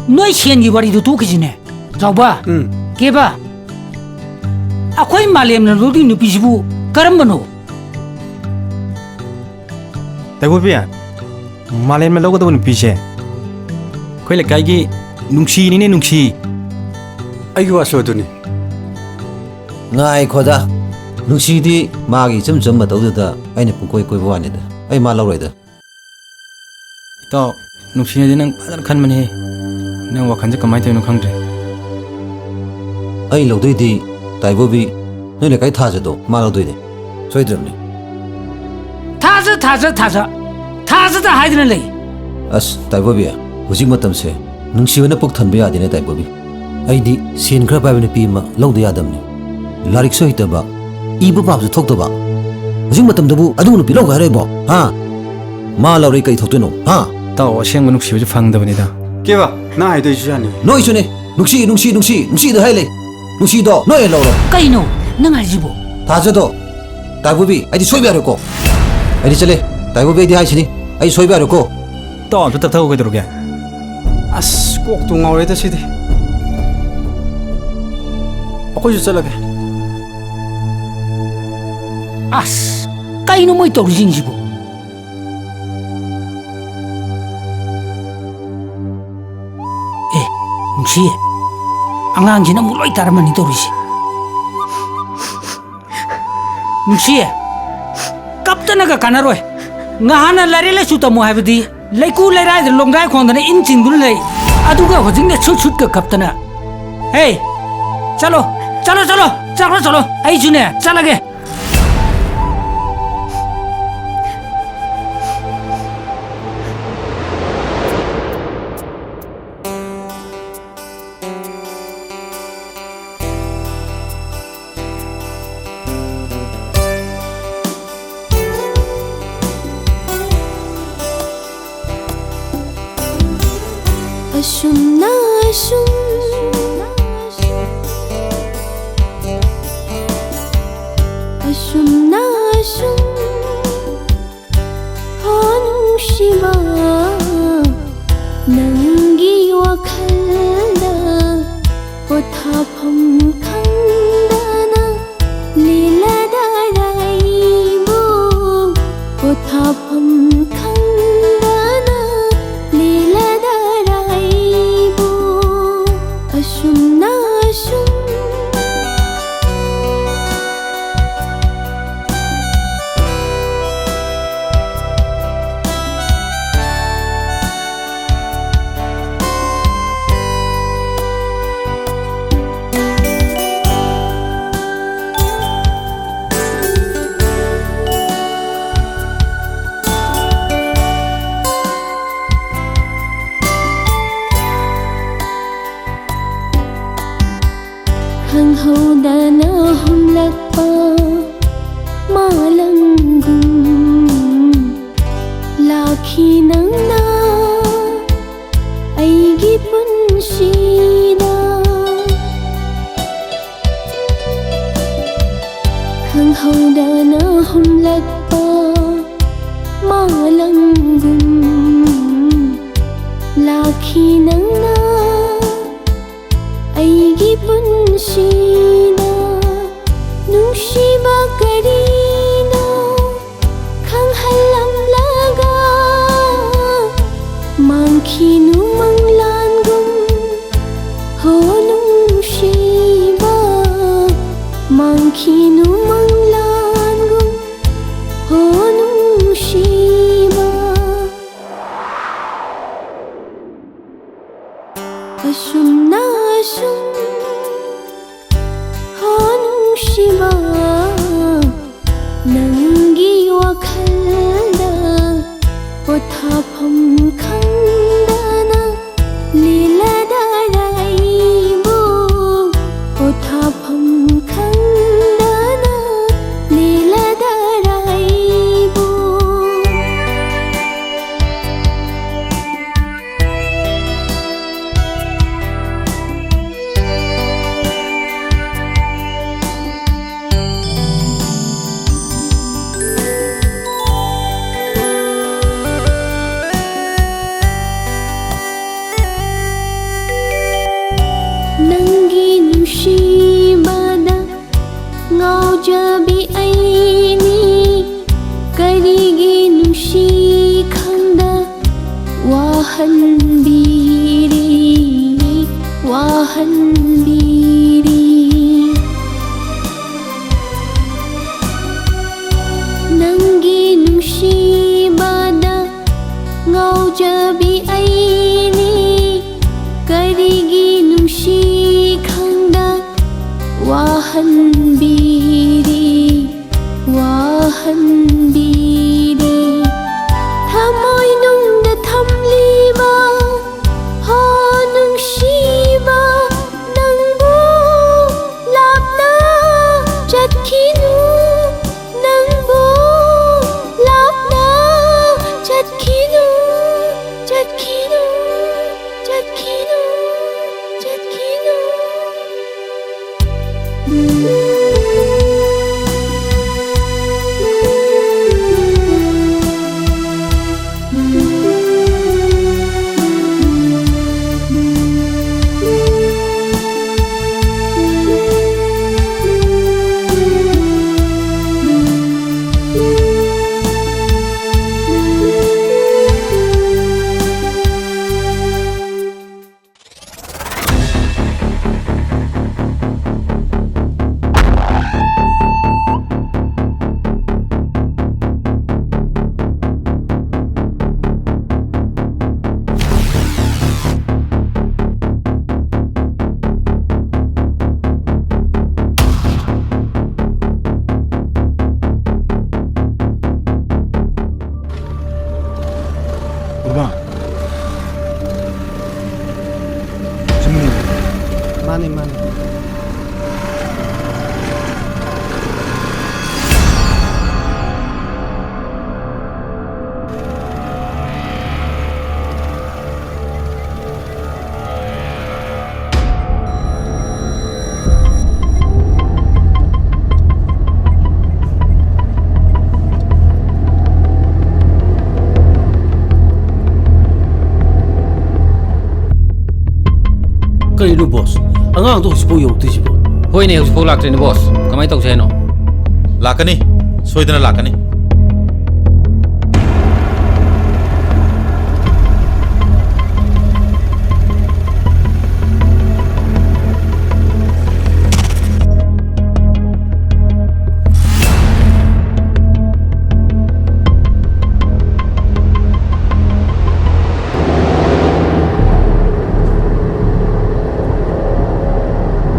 ꯅꯣꯏ ꯁꯦꯟꯒꯤ ꯋꯥꯔꯤꯗꯣ ꯇꯣꯛꯈꯤꯁꯤꯅꯦ꯫ ꯆꯥꯎꯕ꯫ ꯎꯝ꯫ ꯀꯦꯕ꯫ ꯑꯩꯈꯣꯏ ꯃꯥꯂꯦꯝꯅ ꯂꯧꯗꯣꯏ ꯅꯨꯄꯤꯁꯤꯕꯨ ꯀꯔꯝꯕꯅꯣ? ꯇꯥꯏꯕꯣꯕꯤ, ꯃꯥꯂꯦꯝꯅ ꯂꯧꯒꯗꯕ ꯅꯨꯄꯤꯁꯦ ꯑꯩꯈꯣꯏ ꯂꯩꯀꯥꯏꯒꯤ ꯅꯨꯡꯁꯤꯅꯤꯅꯦ, ꯅꯨꯡꯁꯤ꯫ ꯑꯩꯒꯤ ꯋꯥꯁꯨ ꯑꯗꯨꯅꯤ꯫ ꯉꯥꯏꯈꯣꯗ, ꯅꯨꯡꯁꯤꯗꯤ ꯃꯥꯒꯤ ꯏꯆꯝ ꯆꯝꯕ ꯃꯇꯧꯗꯨꯗ ꯑꯩꯅ ꯄꯨꯡꯀꯣꯏ ꯀꯣꯏꯕ ꯋꯥꯅꯤꯗ꯫ ꯑꯩ ꯃꯥ ꯂꯧꯔꯣꯏꯗ꯫ ꯏꯇꯥꯎ, ꯅꯨꯡꯁꯤꯅꯗꯤ ꯅꯪ ꯐꯖꯅ ꯈꯟꯕꯅꯦꯍꯦ꯫ ꯅꯪ ꯋꯥꯈꯜꯁꯦ ꯀꯃꯥꯏꯅ ꯇꯧꯔꯤꯅꯣ ꯈꯪꯗ꯭ꯔꯦ꯫ ꯑꯩ ꯂꯧꯗꯣꯏꯗꯤ ꯇꯥꯏꯕꯣꯕꯤ, ꯅꯣꯏ ꯂꯩꯀꯥꯏ ꯊꯥꯖꯗꯣ, ꯃꯥ ꯂꯧꯗꯣꯏꯅꯦ꯫ ꯁꯣꯏꯗ꯭ꯔꯕꯅꯦ꯫ ꯊꯥꯖ, ꯊꯥꯖ, ꯊꯥꯖ꯫ ꯊꯥꯖꯗ ꯍꯥꯏꯗꯅ ꯂꯩ꯫ ꯑꯁ, ꯇꯥꯏꯕꯣꯕꯤ, ꯍꯧꯖꯤꯛ ꯃꯇꯝꯁꯦ ꯅꯨꯡꯁꯤꯕꯅ ꯄꯨꯛ ꯊꯟꯕ ꯌꯥꯗꯦꯅꯦ, ꯇꯥꯏꯕꯣꯕꯤ꯫ ꯑꯩꯗꯤ ꯁꯦꯟ ꯈꯔ ꯄꯥꯏꯕ ꯅꯨꯄꯤ ꯑꯃ ꯂꯧꯗ ꯌꯥꯗꯕꯅꯤ꯫ ꯂꯥꯏꯔꯤꯛꯁꯨ ꯍꯩꯇꯕ, ꯏꯕ ꯄꯥꯕꯁꯨ ꯊꯣꯛꯇꯕ꯫ ꯍꯧꯖꯤꯛ ꯃꯇꯝꯗꯕꯨ ꯑꯗꯨꯒꯨꯝꯕ ꯅꯨꯄꯤ ꯂꯧꯒꯦ ꯍꯥꯏꯔꯤꯕꯣ? ꯍꯥ? ꯃꯥ ꯂꯧꯔꯦ ꯀꯩ ꯊꯣꯛꯇꯣꯏꯅꯣ? ꯍꯥ? ꯏꯇꯥꯎ, ꯑꯁꯦꯡꯕ ꯅꯨꯡꯁꯤꯕꯁꯨ ꯐꯪꯗꯕꯅꯤꯗ꯫ ꯀꯦꯕ, ꯅꯪ ꯍꯥꯏꯗꯣꯏꯁꯨ ꯌꯥꯅꯤ꯫ ꯅꯣꯏꯁꯨꯅꯦ, ꯅꯨꯡꯁꯤ, ꯅꯨꯡꯁꯤ, ꯅꯨꯡꯁꯤ, ꯅꯨꯡꯁꯤꯗ ꯍꯥꯏ ꯂꯩ꯫ ꯅꯨꯡꯁꯤꯗꯣ ꯅꯣꯏ ꯑꯣꯏꯅ ꯂꯧꯔꯣ꯫ ꯀꯩꯅꯣ ꯅꯪ ꯍꯥꯏꯁꯤꯕꯣ? ꯊꯥꯖꯗꯣ, ꯇꯥꯏꯕꯣꯕꯤ, ꯑꯩꯗꯤ ꯁꯣꯏꯕ ꯌꯥꯔꯣꯏꯀꯣ꯫ ꯑꯩꯗꯤ ꯆꯠꯂꯦ, ꯇꯥꯏꯕꯣꯕꯤ, ꯑꯩꯗꯤ ꯍꯥꯏꯁꯤꯅꯤ, ꯑꯩ ꯁꯣꯏꯕ ꯌꯥꯔꯣꯏꯀꯣ꯫ ꯇꯥꯎ ꯑꯝꯇ ꯇꯞꯊꯧ ꯀꯩꯗꯧꯔꯒꯦ? ꯑꯁ, ꯀꯣꯛꯇꯨ ꯉꯥꯎꯔꯦꯗ ꯁꯤꯗꯤ꯫ ꯑꯩꯈꯣꯏꯁꯨ ꯆꯠꯂꯒꯦ꯫ ꯑꯁ, ꯀꯩꯅꯣ ꯃꯣꯏ ꯇꯧꯔꯤꯁꯤꯡꯁꯤꯕꯨ? ꯑꯦ, ꯅꯨꯡꯁꯤ, ꯑꯉꯥꯡꯁꯤꯅ ꯑꯃꯨꯛ ꯂꯣꯏ ꯇꯥꯔꯝꯃꯅꯤ ꯇꯧꯔꯤꯁꯦ꯫ ꯅꯨꯡꯁꯤ, ꯀꯞꯇꯅꯒ ꯀꯥꯟꯅꯔꯣꯏ꯫ ꯉꯍꯥꯟꯅ ꯂꯥꯏꯔꯤꯛ ꯂꯥꯏꯁꯨ ꯇꯝꯃꯣ ꯍꯥꯏꯕꯗꯤ ꯂꯩꯀꯨ ꯂꯩꯔꯥꯏꯗ ꯂꯣꯡꯗ꯭ꯔꯥꯏ ꯈꯣꯡꯗꯅ ꯏꯟ ꯆꯤꯡꯗꯨꯅ ꯂꯩ, ꯑꯗꯨꯒ ꯍꯧꯖꯤꯛꯅ ꯁꯨꯠ ꯁꯨꯠꯀ ꯀꯞꯇꯅ꯫ ꯍꯦ, ꯆꯠꯂꯣ, ꯆꯠꯂꯣ, ꯆꯠꯂꯣ, ꯆꯠꯈ꯭ꯔꯣ, ꯆꯠꯂꯣ, ꯑꯩꯁꯨꯅꯦ ꯆꯠꯂꯒꯦ꯫ ꯑꯁꯨꯝꯅ ꯑꯁꯨꯝ, ꯑꯁꯨꯝꯅ ꯑꯁꯨꯝ, ꯍꯣ ꯅꯨꯡꯁꯤꯕ, ꯅꯪꯒꯤ ꯋꯥꯈꯜꯗ ꯄꯣꯊꯥꯐꯝ ꯈꯪꯗꯅ ꯂꯤꯂꯥꯗꯥꯔ ꯑꯩꯕꯨ ꯄꯣꯊꯥꯐꯝ ꯈꯪꯗꯅ ꯂꯤꯂꯥꯗꯥꯔ ꯑꯩꯕꯨ ꯑꯁꯨꯝꯅ ꯑꯁꯨꯝ꯫ ꯃꯥꯡꯈꯤꯅꯨ ꯃꯪꯂꯥꯟꯒꯨꯝ, ꯍꯣ ꯅꯨꯡꯁꯤꯕ, ꯃꯥꯡꯈꯤꯅꯨ ꯃꯪꯂꯥꯟꯒꯨꯝ, ꯍꯣ ꯅꯨꯡꯁꯤꯕ꯫ ꯑꯁꯨꯝꯅ ꯑꯁꯨꯝ, ꯍꯣ ꯅꯨꯡꯁꯤꯕ, ꯅꯪꯒꯤ ꯋꯥꯈꯜꯗ ꯄꯣꯊꯥꯐꯝ ꯈꯪꯗꯅ ꯂꯦꯜꯂꯗꯔ ꯑꯩꯕꯨ, ꯄꯣꯊꯥꯐꯝ ꯈꯪꯗꯅ ꯂꯦꯜꯂꯗꯔ ꯑꯩꯕꯨ꯫ ꯅꯪꯒꯤ ꯅꯨꯡꯁꯤꯕꯗ ꯉꯥꯎꯖꯕꯤ ꯑꯩꯅꯤ, ꯀꯔꯤꯒꯤ ꯅꯨꯡꯁꯤ ꯈꯪꯗ ꯋꯥꯍꯟꯕꯤꯔꯤ, ꯋꯥꯍꯟꯕꯤꯔꯤ꯫ ꯅꯪꯒꯤ ꯅꯨꯡꯁꯤꯕꯗ ꯉꯥꯎꯖꯕꯤ ꯑꯩꯅꯤ, ꯀꯔꯤꯒꯤ ꯅꯨꯡꯁꯤ ꯈꯪꯗ ꯋꯥꯍꯟꯕꯤꯔꯤ, ꯋꯥꯍꯟꯕꯤꯔꯤ꯫ ꯊꯃꯣꯏꯅꯨꯡꯗ ꯊꯝꯂꯤꯕ, ꯍꯣ ꯅꯨꯡꯁꯤꯕ, ꯅꯪ ꯃꯥꯅꯦ, ꯃꯥꯅꯦ꯫ ꯀꯔꯤꯅꯣ ꯕꯣꯁ? ꯑꯉꯥꯡꯗꯣ ꯍꯧꯖꯤꯛꯐꯥꯎ ꯌꯧꯔꯛꯇ꯭ꯔꯤꯁꯤꯕꯣ? ꯍꯣꯏꯅꯦ, ꯍꯧꯖꯤꯛꯐꯥꯎ ꯂꯥꯛꯇ꯭ꯔꯤꯅꯦ ꯕꯣꯁ꯫ ꯀꯃꯥꯏꯅ ꯇꯧꯁꯦ ꯍꯥꯏꯅꯣ? ꯂꯥꯛꯀꯅꯤ, ꯁꯣꯏꯗꯅ ꯂꯥꯛꯀꯅꯤ꯫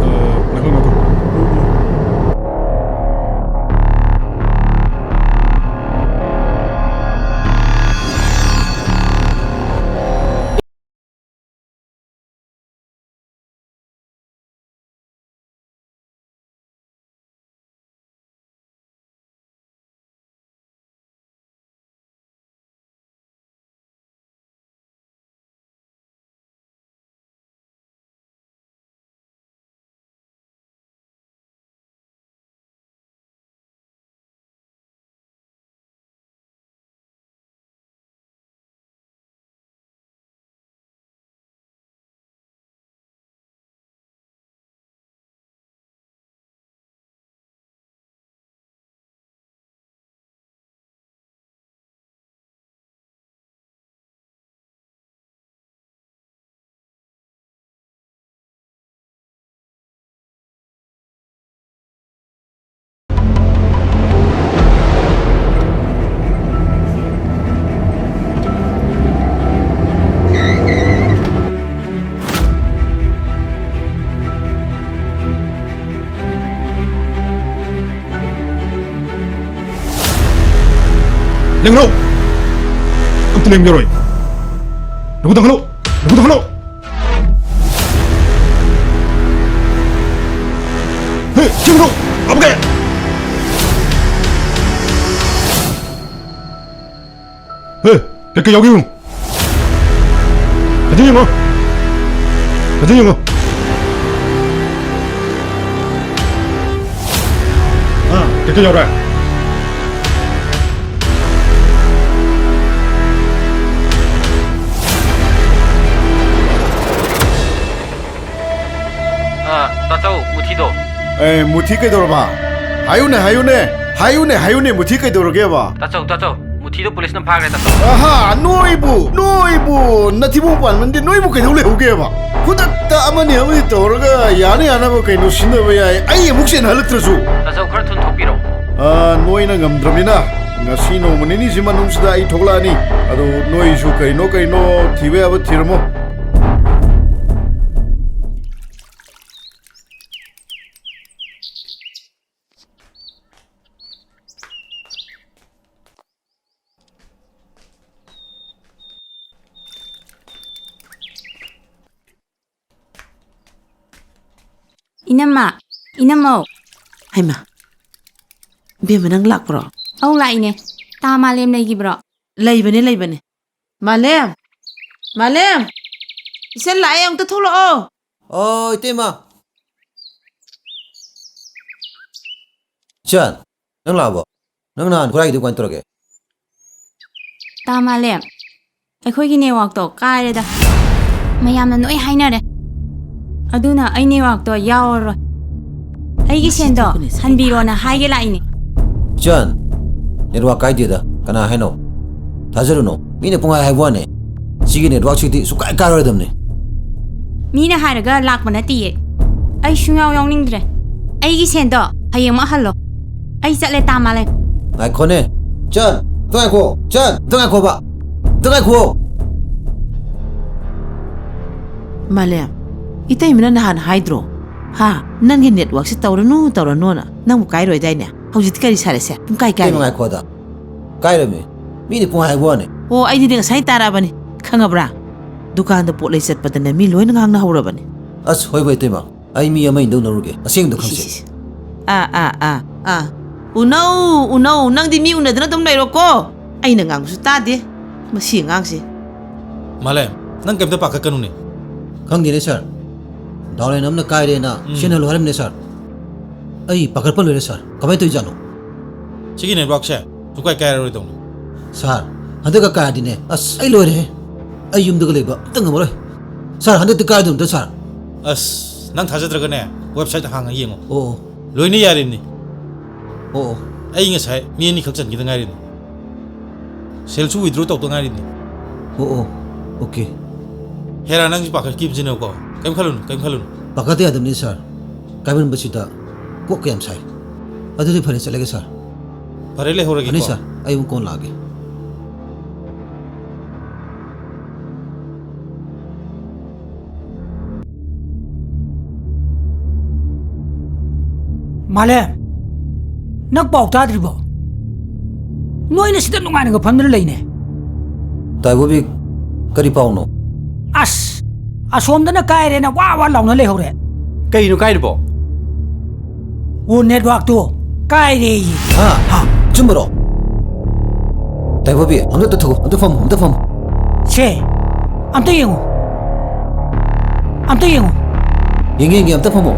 ꯑ, ꯉꯥꯏꯈꯣ, ꯉꯥꯏꯈꯣ꯫ ꯂꯦꯡꯉꯨ! ꯑꯝꯇ ꯂꯦꯡꯕꯤꯔꯣꯏ꯫ ꯅꯈꯨꯠ ꯊꯥꯡꯒꯠꯂꯨ! ꯅꯈꯨꯠ ꯊꯥꯡꯒꯠꯂꯨ! ꯆꯤꯡꯗꯣ ꯂꯥꯞꯀꯦ꯫ ꯍꯦ, ꯀꯩꯀꯩ ꯌꯥꯎꯒꯦ ꯌꯦꯡꯉꯨ꯫ ꯍꯧꯖꯤꯛ ꯌꯦꯡꯉꯣ꯫ ꯍꯧꯖꯤꯛ ꯌꯦꯡꯉꯣ꯫ ꯑꯥ, ꯀꯩꯀꯩ ꯌꯥꯎꯔꯦ? ꯑꯥ, ꯇꯥꯆꯧ, ꯃꯨꯊꯤꯗꯣ꯫ ꯑꯦ, ꯃꯨꯊꯤ ꯀꯩꯗꯧꯔꯕ? ꯍꯥꯏꯌꯨꯅꯦ, ꯍꯥꯏꯌꯨꯅꯦ꯫ ꯍꯥꯏꯌꯨꯅꯦ, ꯍꯥꯏꯌꯨꯅꯦ, ꯃꯨꯊꯤ ꯀꯩꯗꯧꯔꯒꯦꯕ? ꯇꯥꯆꯧ, ꯇꯥꯆꯧ, ꯃꯨꯊꯤꯗꯣ ꯄꯨꯂꯤꯁꯅ ꯐꯥꯈ꯭ꯔꯦ, ꯇꯥꯆꯧ꯫ ꯑꯍꯥ, ꯅꯣꯏꯕꯨ, ꯅꯣꯏꯕꯨ ꯅꯊꯤꯕꯣꯡ ꯄꯥꯟꯃꯟꯗꯦ, ꯅꯣꯏꯕꯨ ꯀꯩꯗꯧ ꯂꯩꯍꯧꯒꯦꯕ? ꯈꯨꯗꯛꯇ ꯑꯃꯅꯤ ꯑꯃꯅꯤ ꯇꯧꯔꯒ ꯌꯥꯅ ꯌꯥꯅꯕ ꯀꯩꯅꯣ ꯁꯤꯟꯅꯕ ꯌꯥꯏ꯫ ꯑꯩ ꯑꯃꯨꯛ ꯆꯦꯟꯍꯜꯂꯛꯇ꯭ꯔꯁꯨ꯫ ꯇꯥꯆꯧ, ꯈꯔ ꯊꯨꯅ ꯊꯣꯛꯄꯤꯔꯣ꯫ ꯑꯥ, ꯅꯣꯏꯅ ꯉꯝꯗ꯭ꯔꯕꯅꯤꯅ ꯉꯁꯤ ꯅꯣꯡꯃ ꯅꯤꯅꯤꯁꯤ ꯃꯅꯨꯡꯁꯤꯗ ꯑꯩ ꯊꯣꯛꯂꯛꯑꯅꯤ꯫ ꯑꯗꯣ ꯅꯣꯏꯁꯨ ꯀꯩꯅꯣ ꯀꯩꯅꯣ ꯊꯤꯕ ꯌꯥꯕ ꯊꯤꯔꯝꯃꯣ꯫ ꯏꯅꯝꯃ, ꯏꯅꯝꯃꯧ꯫ ꯍꯩꯃꯥ, ꯏꯕꯦꯝꯃ, ꯅꯪ ꯂꯥꯛꯄ꯭ꯔꯣ? ꯑꯧ, ꯂꯥꯛꯏꯅꯦ꯫ ꯇꯥ ꯃꯥꯂꯦꯝ ꯂꯩꯈꯤꯕ꯭ꯔꯣ? ꯂꯩꯕꯅꯦ, ꯂꯩꯕꯅꯦ꯫ ꯃꯥꯂꯦꯝ! ꯃꯥꯂꯦꯝ! ꯏꯆꯟ ꯂꯥꯛꯑꯦ, ꯑꯃꯨꯛꯇ ꯊꯣꯛꯂꯛꯑꯣ꯫ ꯑꯣ, ꯏꯇꯩꯃ꯫ ꯏꯆꯟ, ꯅꯪ ꯂꯥꯛꯑꯕꯣ? ꯅꯪ ꯅꯍꯥꯟ ꯈꯨꯔꯥꯏꯒꯤꯗꯨ ꯀꯃꯥꯏꯅ ꯇꯧꯔꯒꯦ? ꯇꯥ ꯃꯥꯂꯦꯝ, ꯑꯩꯈꯣꯏꯒꯤ ꯅꯦꯠꯋꯥꯛꯇꯣ ꯀꯥꯏꯔꯦꯗ꯫ ꯃꯌꯥꯝꯅ ꯂꯣꯏ ꯍꯥꯏꯅꯔꯦ꯫ ꯑꯗꯨꯅ ꯑꯩ ꯅꯦꯠꯋꯥꯛꯇꯣ ꯌꯥꯎꯔꯔꯣꯏ꯫ ꯑꯩꯒꯤ ꯁꯦꯟꯗꯣ ꯍꯟꯕꯤꯔꯣꯅ ꯍꯥꯏꯒꯦ ꯂꯥꯛꯏꯅꯦ꯫ ꯏꯆꯟ, ꯅꯦꯠꯋꯥꯛ ꯀꯥꯏꯗꯦꯗ꯫ ꯀꯅꯥ ꯍꯥꯏꯅꯣ? ꯊꯥꯖꯔꯨꯅꯨ꯫ ꯃꯤꯅ ꯄꯨꯡꯍꯥꯏ ꯍꯥꯏꯕ ꯋꯥꯅꯦ꯫ ꯁꯤꯒꯤ ꯅꯦꯠꯋꯥꯛꯁꯤꯗꯤ ꯁꯨꯡꯀꯥꯏ ꯀꯥꯏꯔꯣꯏꯗꯕꯅꯦ꯫ ꯃꯤꯅ ꯍꯥꯏꯔꯒ ꯂꯥꯛꯄ ꯅꯠꯇꯤꯌꯦ꯫ ꯑꯩ ꯁꯨꯡꯌꯥꯎ ꯌꯥꯎꯅꯤꯡꯗ꯭ꯔꯦ꯫ ꯑꯩꯒꯤ ꯁꯦꯟꯗꯣ ꯍꯌꯦꯡꯃꯛ ꯍꯜꯂꯣ꯫ ꯑꯩ ꯆꯠꯂꯦ, ꯇꯥ ꯃꯥꯂꯦꯝ꯫ ꯉꯥꯏꯈꯣꯅꯦ꯫ ꯏꯆꯟ, ꯑꯝꯇ ꯉꯥꯏꯈꯣ꯫ ꯏꯆꯟ, ꯑꯝꯇ ꯉꯥꯏꯈꯣꯕ꯫ ꯑꯝꯇ ꯉꯥꯏꯈꯣ꯫ ꯃꯥꯂꯦꯝ, ꯏꯇꯩꯃꯅ ꯅꯍꯥꯟ ꯍꯥꯏꯗ꯭ꯔꯣ? ꯍꯥ? ꯅꯪꯒꯤ ꯅꯦꯠꯋꯥꯛꯁꯦ ꯇꯧꯔꯅꯨ, ꯇꯧꯔꯅꯨꯅ꯫ ꯅꯪꯕꯨ ꯀꯥꯏꯔꯣꯏꯗꯥꯏꯅꯦ? ꯍꯧꯖꯤꯛꯇꯤ ꯀꯔꯤ ꯁꯥꯔꯦꯁꯦ? ꯄꯨꯡꯀꯥꯏ ꯀꯥꯏꯔꯦ꯫ ꯏꯇꯩꯃ, ꯉꯥꯏꯈꯣꯗ꯫ ꯀꯥꯏꯔꯝꯃꯤ꯫ ꯃꯤꯅ ꯄꯨꯡꯍꯥꯏ ꯍꯥꯏꯕ ꯋꯥꯅꯦ꯫ ꯑꯣ, ꯑꯩꯗꯤ ꯉꯁꯥꯏ ꯇꯥꯔꯛꯑꯕꯅꯤ꯫ ꯈꯪꯉꯕ꯭ꯔꯥ? ꯗꯨꯀꯥꯟꯗ ꯄꯣꯠ ꯂꯩ ꯆꯠꯄꯗꯅꯦ ꯃꯤ ꯂꯣꯏꯅ ꯉꯥꯡꯅꯍꯧꯔꯕꯅꯤ꯫ ꯑꯁ, ꯍꯣꯏ, ꯍꯣꯏ, ꯏꯇꯩꯃ꯫ ꯑꯩ ꯃꯤ ꯑꯃ ꯏꯟꯗꯧꯅꯔꯨꯒꯦ꯫ ꯑꯁꯦꯡꯕꯗꯣ ꯏꯁ, ꯈꯪꯁꯦ꯫ ꯏꯁ, ꯏꯁ꯫ ꯑꯥ, ꯑꯥ, ꯑꯥ, ꯑꯥ꯫ ꯎꯅꯧ, ꯎꯅꯧ, ꯅꯪꯗꯤ ꯃꯤ ꯎꯅꯗꯅ ꯑꯗꯨꯝ ꯂꯩꯔꯣꯀꯣ꯫ ꯑꯩꯅ ꯉꯥꯡꯕꯁꯨ ꯇꯥꯗꯦ, ꯃꯁꯤ ꯑꯉꯥꯡꯁꯦ꯫ ꯃꯥꯂꯦꯝ, ꯅꯪ ꯀꯩꯝꯇ ꯄꯥꯈꯠꯀꯅꯨꯅꯦ꯫ ꯈꯪꯗꯦꯅꯦ, ꯁꯥꯔ꯫ ꯗꯥꯎꯂꯥꯏꯟ ꯑꯃꯅ ꯀꯥꯏꯔꯦꯅ ꯎꯝ꯫ ꯁꯤꯟꯅꯍꯜꯂꯨ ꯍꯥꯏꯔꯝꯅꯦ, ꯁꯥꯔ꯫ ꯑꯩ ꯄꯥꯈꯠꯄ ꯂꯣꯏꯔꯦ, ꯁꯥꯔ꯫ ꯀꯃꯥꯏꯅ ꯇꯧꯔꯤꯖꯥꯠꯅꯣ? ꯁꯤꯒꯤ ꯅꯦꯠꯋꯥꯛꯁꯦ ꯁꯨꯡꯀꯥꯏ ꯀꯥꯏꯔꯔꯣꯏꯗꯧꯅꯤ꯫ ꯁꯥꯔ, ꯍꯟꯗꯛꯀ ꯀꯥꯏꯔꯗꯤꯅꯦ, ꯑꯁ, ꯑꯩ ꯂꯣꯏꯔꯦꯍꯦ꯫ ꯑꯩ ꯌꯨꯝꯗꯒ ꯂꯩꯕ ꯑꯝꯇ ꯉꯝꯃꯔꯣꯏ꯫ ꯁꯥꯔ, ꯍꯟꯗꯛꯇꯤ ꯀꯥꯏꯔꯗꯧꯅꯦ ꯑꯝꯇ, ꯁꯥꯔ꯫ ꯑꯁ, ꯅꯪ ꯊꯥꯖꯗ꯭ꯔꯒꯅꯦ, ꯋꯦꯕꯁꯥꯏꯠ ꯍꯥꯡꯉ ꯌꯦꯡꯉꯣ꯫ ꯑꯣ, ꯑꯣ꯫ ꯂꯣꯏꯅ ꯌꯥꯔꯤꯕꯅꯤ꯫ ꯑꯣ, ꯑꯣ꯫ ꯑꯩ ꯉꯁꯥꯏ ꯃꯤ ꯑꯅꯤꯈꯛ ꯆꯟꯈꯤꯗ ꯉꯥꯏꯔꯤꯕꯅꯤ꯫ ꯁꯦꯜꯁꯨ withdraw ꯇꯧꯗ ꯉꯥꯏꯔꯤꯕꯅꯤ꯫ ꯑꯣ, ꯑꯣ꯫ ꯑꯣꯀꯦ꯫ ꯍꯦꯔꯥ, ꯅꯪꯁꯨ ꯄꯥꯈꯠꯈꯤꯕꯁꯤꯅꯀꯣ꯫ ꯀꯩꯝ ꯈꯜꯂꯨꯅꯨ, ꯀꯩꯝ ꯈꯜꯂꯨꯅꯨ꯫ ꯄꯥꯈꯠꯇ ꯌꯥꯗꯕꯅꯤ, ꯁꯥꯔ꯫ ꯀꯥꯏꯃꯟꯕꯁꯤꯗ ꯀꯣꯛꯀ ꯌꯥꯝ ꯁꯥꯏ꯫ ꯑꯗꯨꯗꯤ ꯐꯔꯦ, ꯆꯠꯂꯒꯦ, ꯁꯥꯔ꯫ ꯐꯔꯦ, ꯂꯩꯍꯧꯔꯒꯦꯀꯣ꯫ ꯐꯅꯤ, ꯁꯥꯔ꯫ ꯑꯩ ꯑꯃꯨꯛ ꯀꯣꯟꯅ ꯂꯥꯛꯑꯒꯦ꯫ ꯃꯥꯂꯦꯝ, ꯅꯪ ꯄꯥꯎ ꯇꯥꯗ꯭ꯔꯤꯕꯣ? ꯅꯣꯏꯅ ꯁꯤꯗ ꯅꯨꯡꯉꯥꯏꯅꯒ ꯐꯝꯗꯅ ꯂꯩꯅꯦ꯫ ꯇꯥꯏꯕꯣꯕꯤ, ꯀꯔꯤ ꯄꯥꯎꯅꯣ? ꯑꯁ, ꯑꯁꯣꯝꯗꯅ ꯀꯥꯏꯔꯦꯅ ꯋꯥ ꯋꯥ ꯂꯥꯎꯅ ꯂꯩꯍꯧꯔꯦ꯫ ꯀꯩꯅꯣ ꯀꯥꯏꯔꯤꯕꯣ? ꯑꯣ, ꯅꯦꯠꯋꯥꯛꯇꯣ ꯀꯥꯏꯔꯦꯌꯦ꯫ ꯍꯥ? ꯍꯥ? ꯑꯆꯨꯝꯕꯔꯣ? ꯇꯥꯏꯕꯣꯕꯤ, ꯑꯝꯇ ꯊꯣꯛꯎ, ꯑꯝꯇ ꯐꯝꯃꯨ, ꯑꯝꯇ ꯐꯝꯃꯨ꯫ ꯁꯦ, ꯑꯝꯇ ꯌꯦꯡꯉꯨ꯫ ꯑꯝꯇ ꯌꯦꯡꯉꯨ꯫ ꯌꯦꯡꯒꯦ, ꯌꯦꯡꯒꯦ, ꯑꯝꯇ ꯐꯝꯃꯣ꯫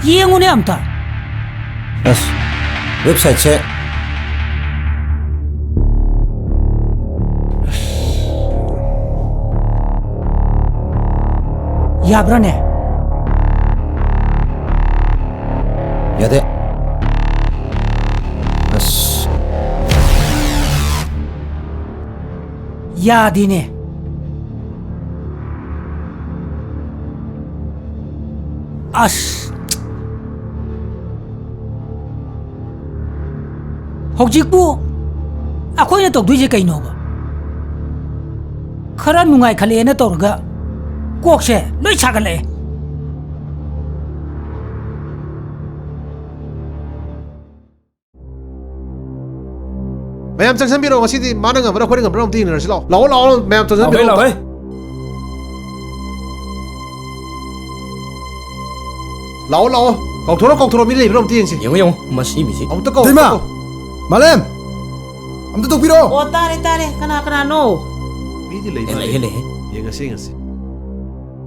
ꯌꯦꯡꯉꯨꯅꯦ ꯑꯝꯇ꯫ ꯑꯁ, ꯋꯦꯕꯁꯥꯏꯠꯁꯦ꯫ ꯌꯥꯕ꯭ꯔꯥꯅꯦ? ꯌꯥꯗꯦ꯫ ꯑꯁ꯫ ꯌꯥꯗꯦꯅꯦ꯫ ꯑꯁ꯫ ꯍꯧꯖꯤꯛꯄꯨ ꯑꯩꯈꯣꯏꯅ ꯇꯧꯗꯣꯏꯁꯦ ꯀꯩꯅꯣꯕ? ꯈꯔ ꯅꯨꯡꯉꯥꯏꯈꯠꯂꯛꯑꯦꯅ ꯇꯧꯔꯒ ꯀꯣꯛꯁꯦ ꯂꯣꯏ ꯁꯥꯒꯠꯂꯛꯑꯦ꯫ ꯃꯌꯥꯝ ꯆꯪꯁꯟꯕꯤꯔꯣ, ꯉꯁꯤꯗꯤ ꯃꯥꯅ ꯉꯝꯕ꯭ꯔꯥ ꯑꯩꯈꯣꯏꯅ ꯉꯝꯕ꯭ꯔꯥ ꯑꯝꯇ ꯌꯦꯡꯅꯔꯁꯤ ꯂꯥꯛꯑꯣ꯫ ꯂꯥꯛꯑꯣ, ꯂꯥꯛꯑꯣ, ꯃꯌꯥꯝ ꯆꯪꯁꯟꯕꯤꯔꯣ꯫ ꯂꯥꯛꯑꯣꯍꯦ, ꯂꯥꯛꯑꯣꯍꯦ꯫ ꯂꯥꯛꯑꯣ, ꯂꯥꯛꯑꯣ꯫ ꯀꯧꯊꯣꯔꯛꯑꯣ, ꯀꯧꯊꯣꯔꯛꯑꯣ꯫ ꯃꯤ ꯂꯩꯕ꯭ꯔꯥ ꯑꯝꯇ ꯌꯦꯡꯁꯤ꯫ ꯌꯦꯡꯉꯣ, ꯌꯦꯡꯉꯣ꯫ ꯃꯁꯤ ꯃꯤꯁꯤ꯫ ꯑꯃꯨꯛꯇ ꯀꯧ, ꯏꯇꯩꯃ! ꯑꯃꯨꯛꯇ ꯀꯧ꯫ ꯃꯥꯂꯦꯝ! ꯑꯝꯇ ꯇꯣꯛꯄꯤꯔꯣ꯫ ꯑꯣ, ꯇꯥꯔꯦ, ꯇꯥꯔꯦ꯫ ꯀꯅꯥ ꯀꯅꯥꯅꯣ? ꯃꯤꯗꯤ ꯂꯩ ꯑꯦ, ꯃꯥꯜꯂꯦ꯫ ꯂꯩꯍꯦ, ꯂꯩꯍꯦ꯫ ꯌꯦꯡꯉꯁꯤ, ꯌꯦꯡꯉꯁꯤ꯫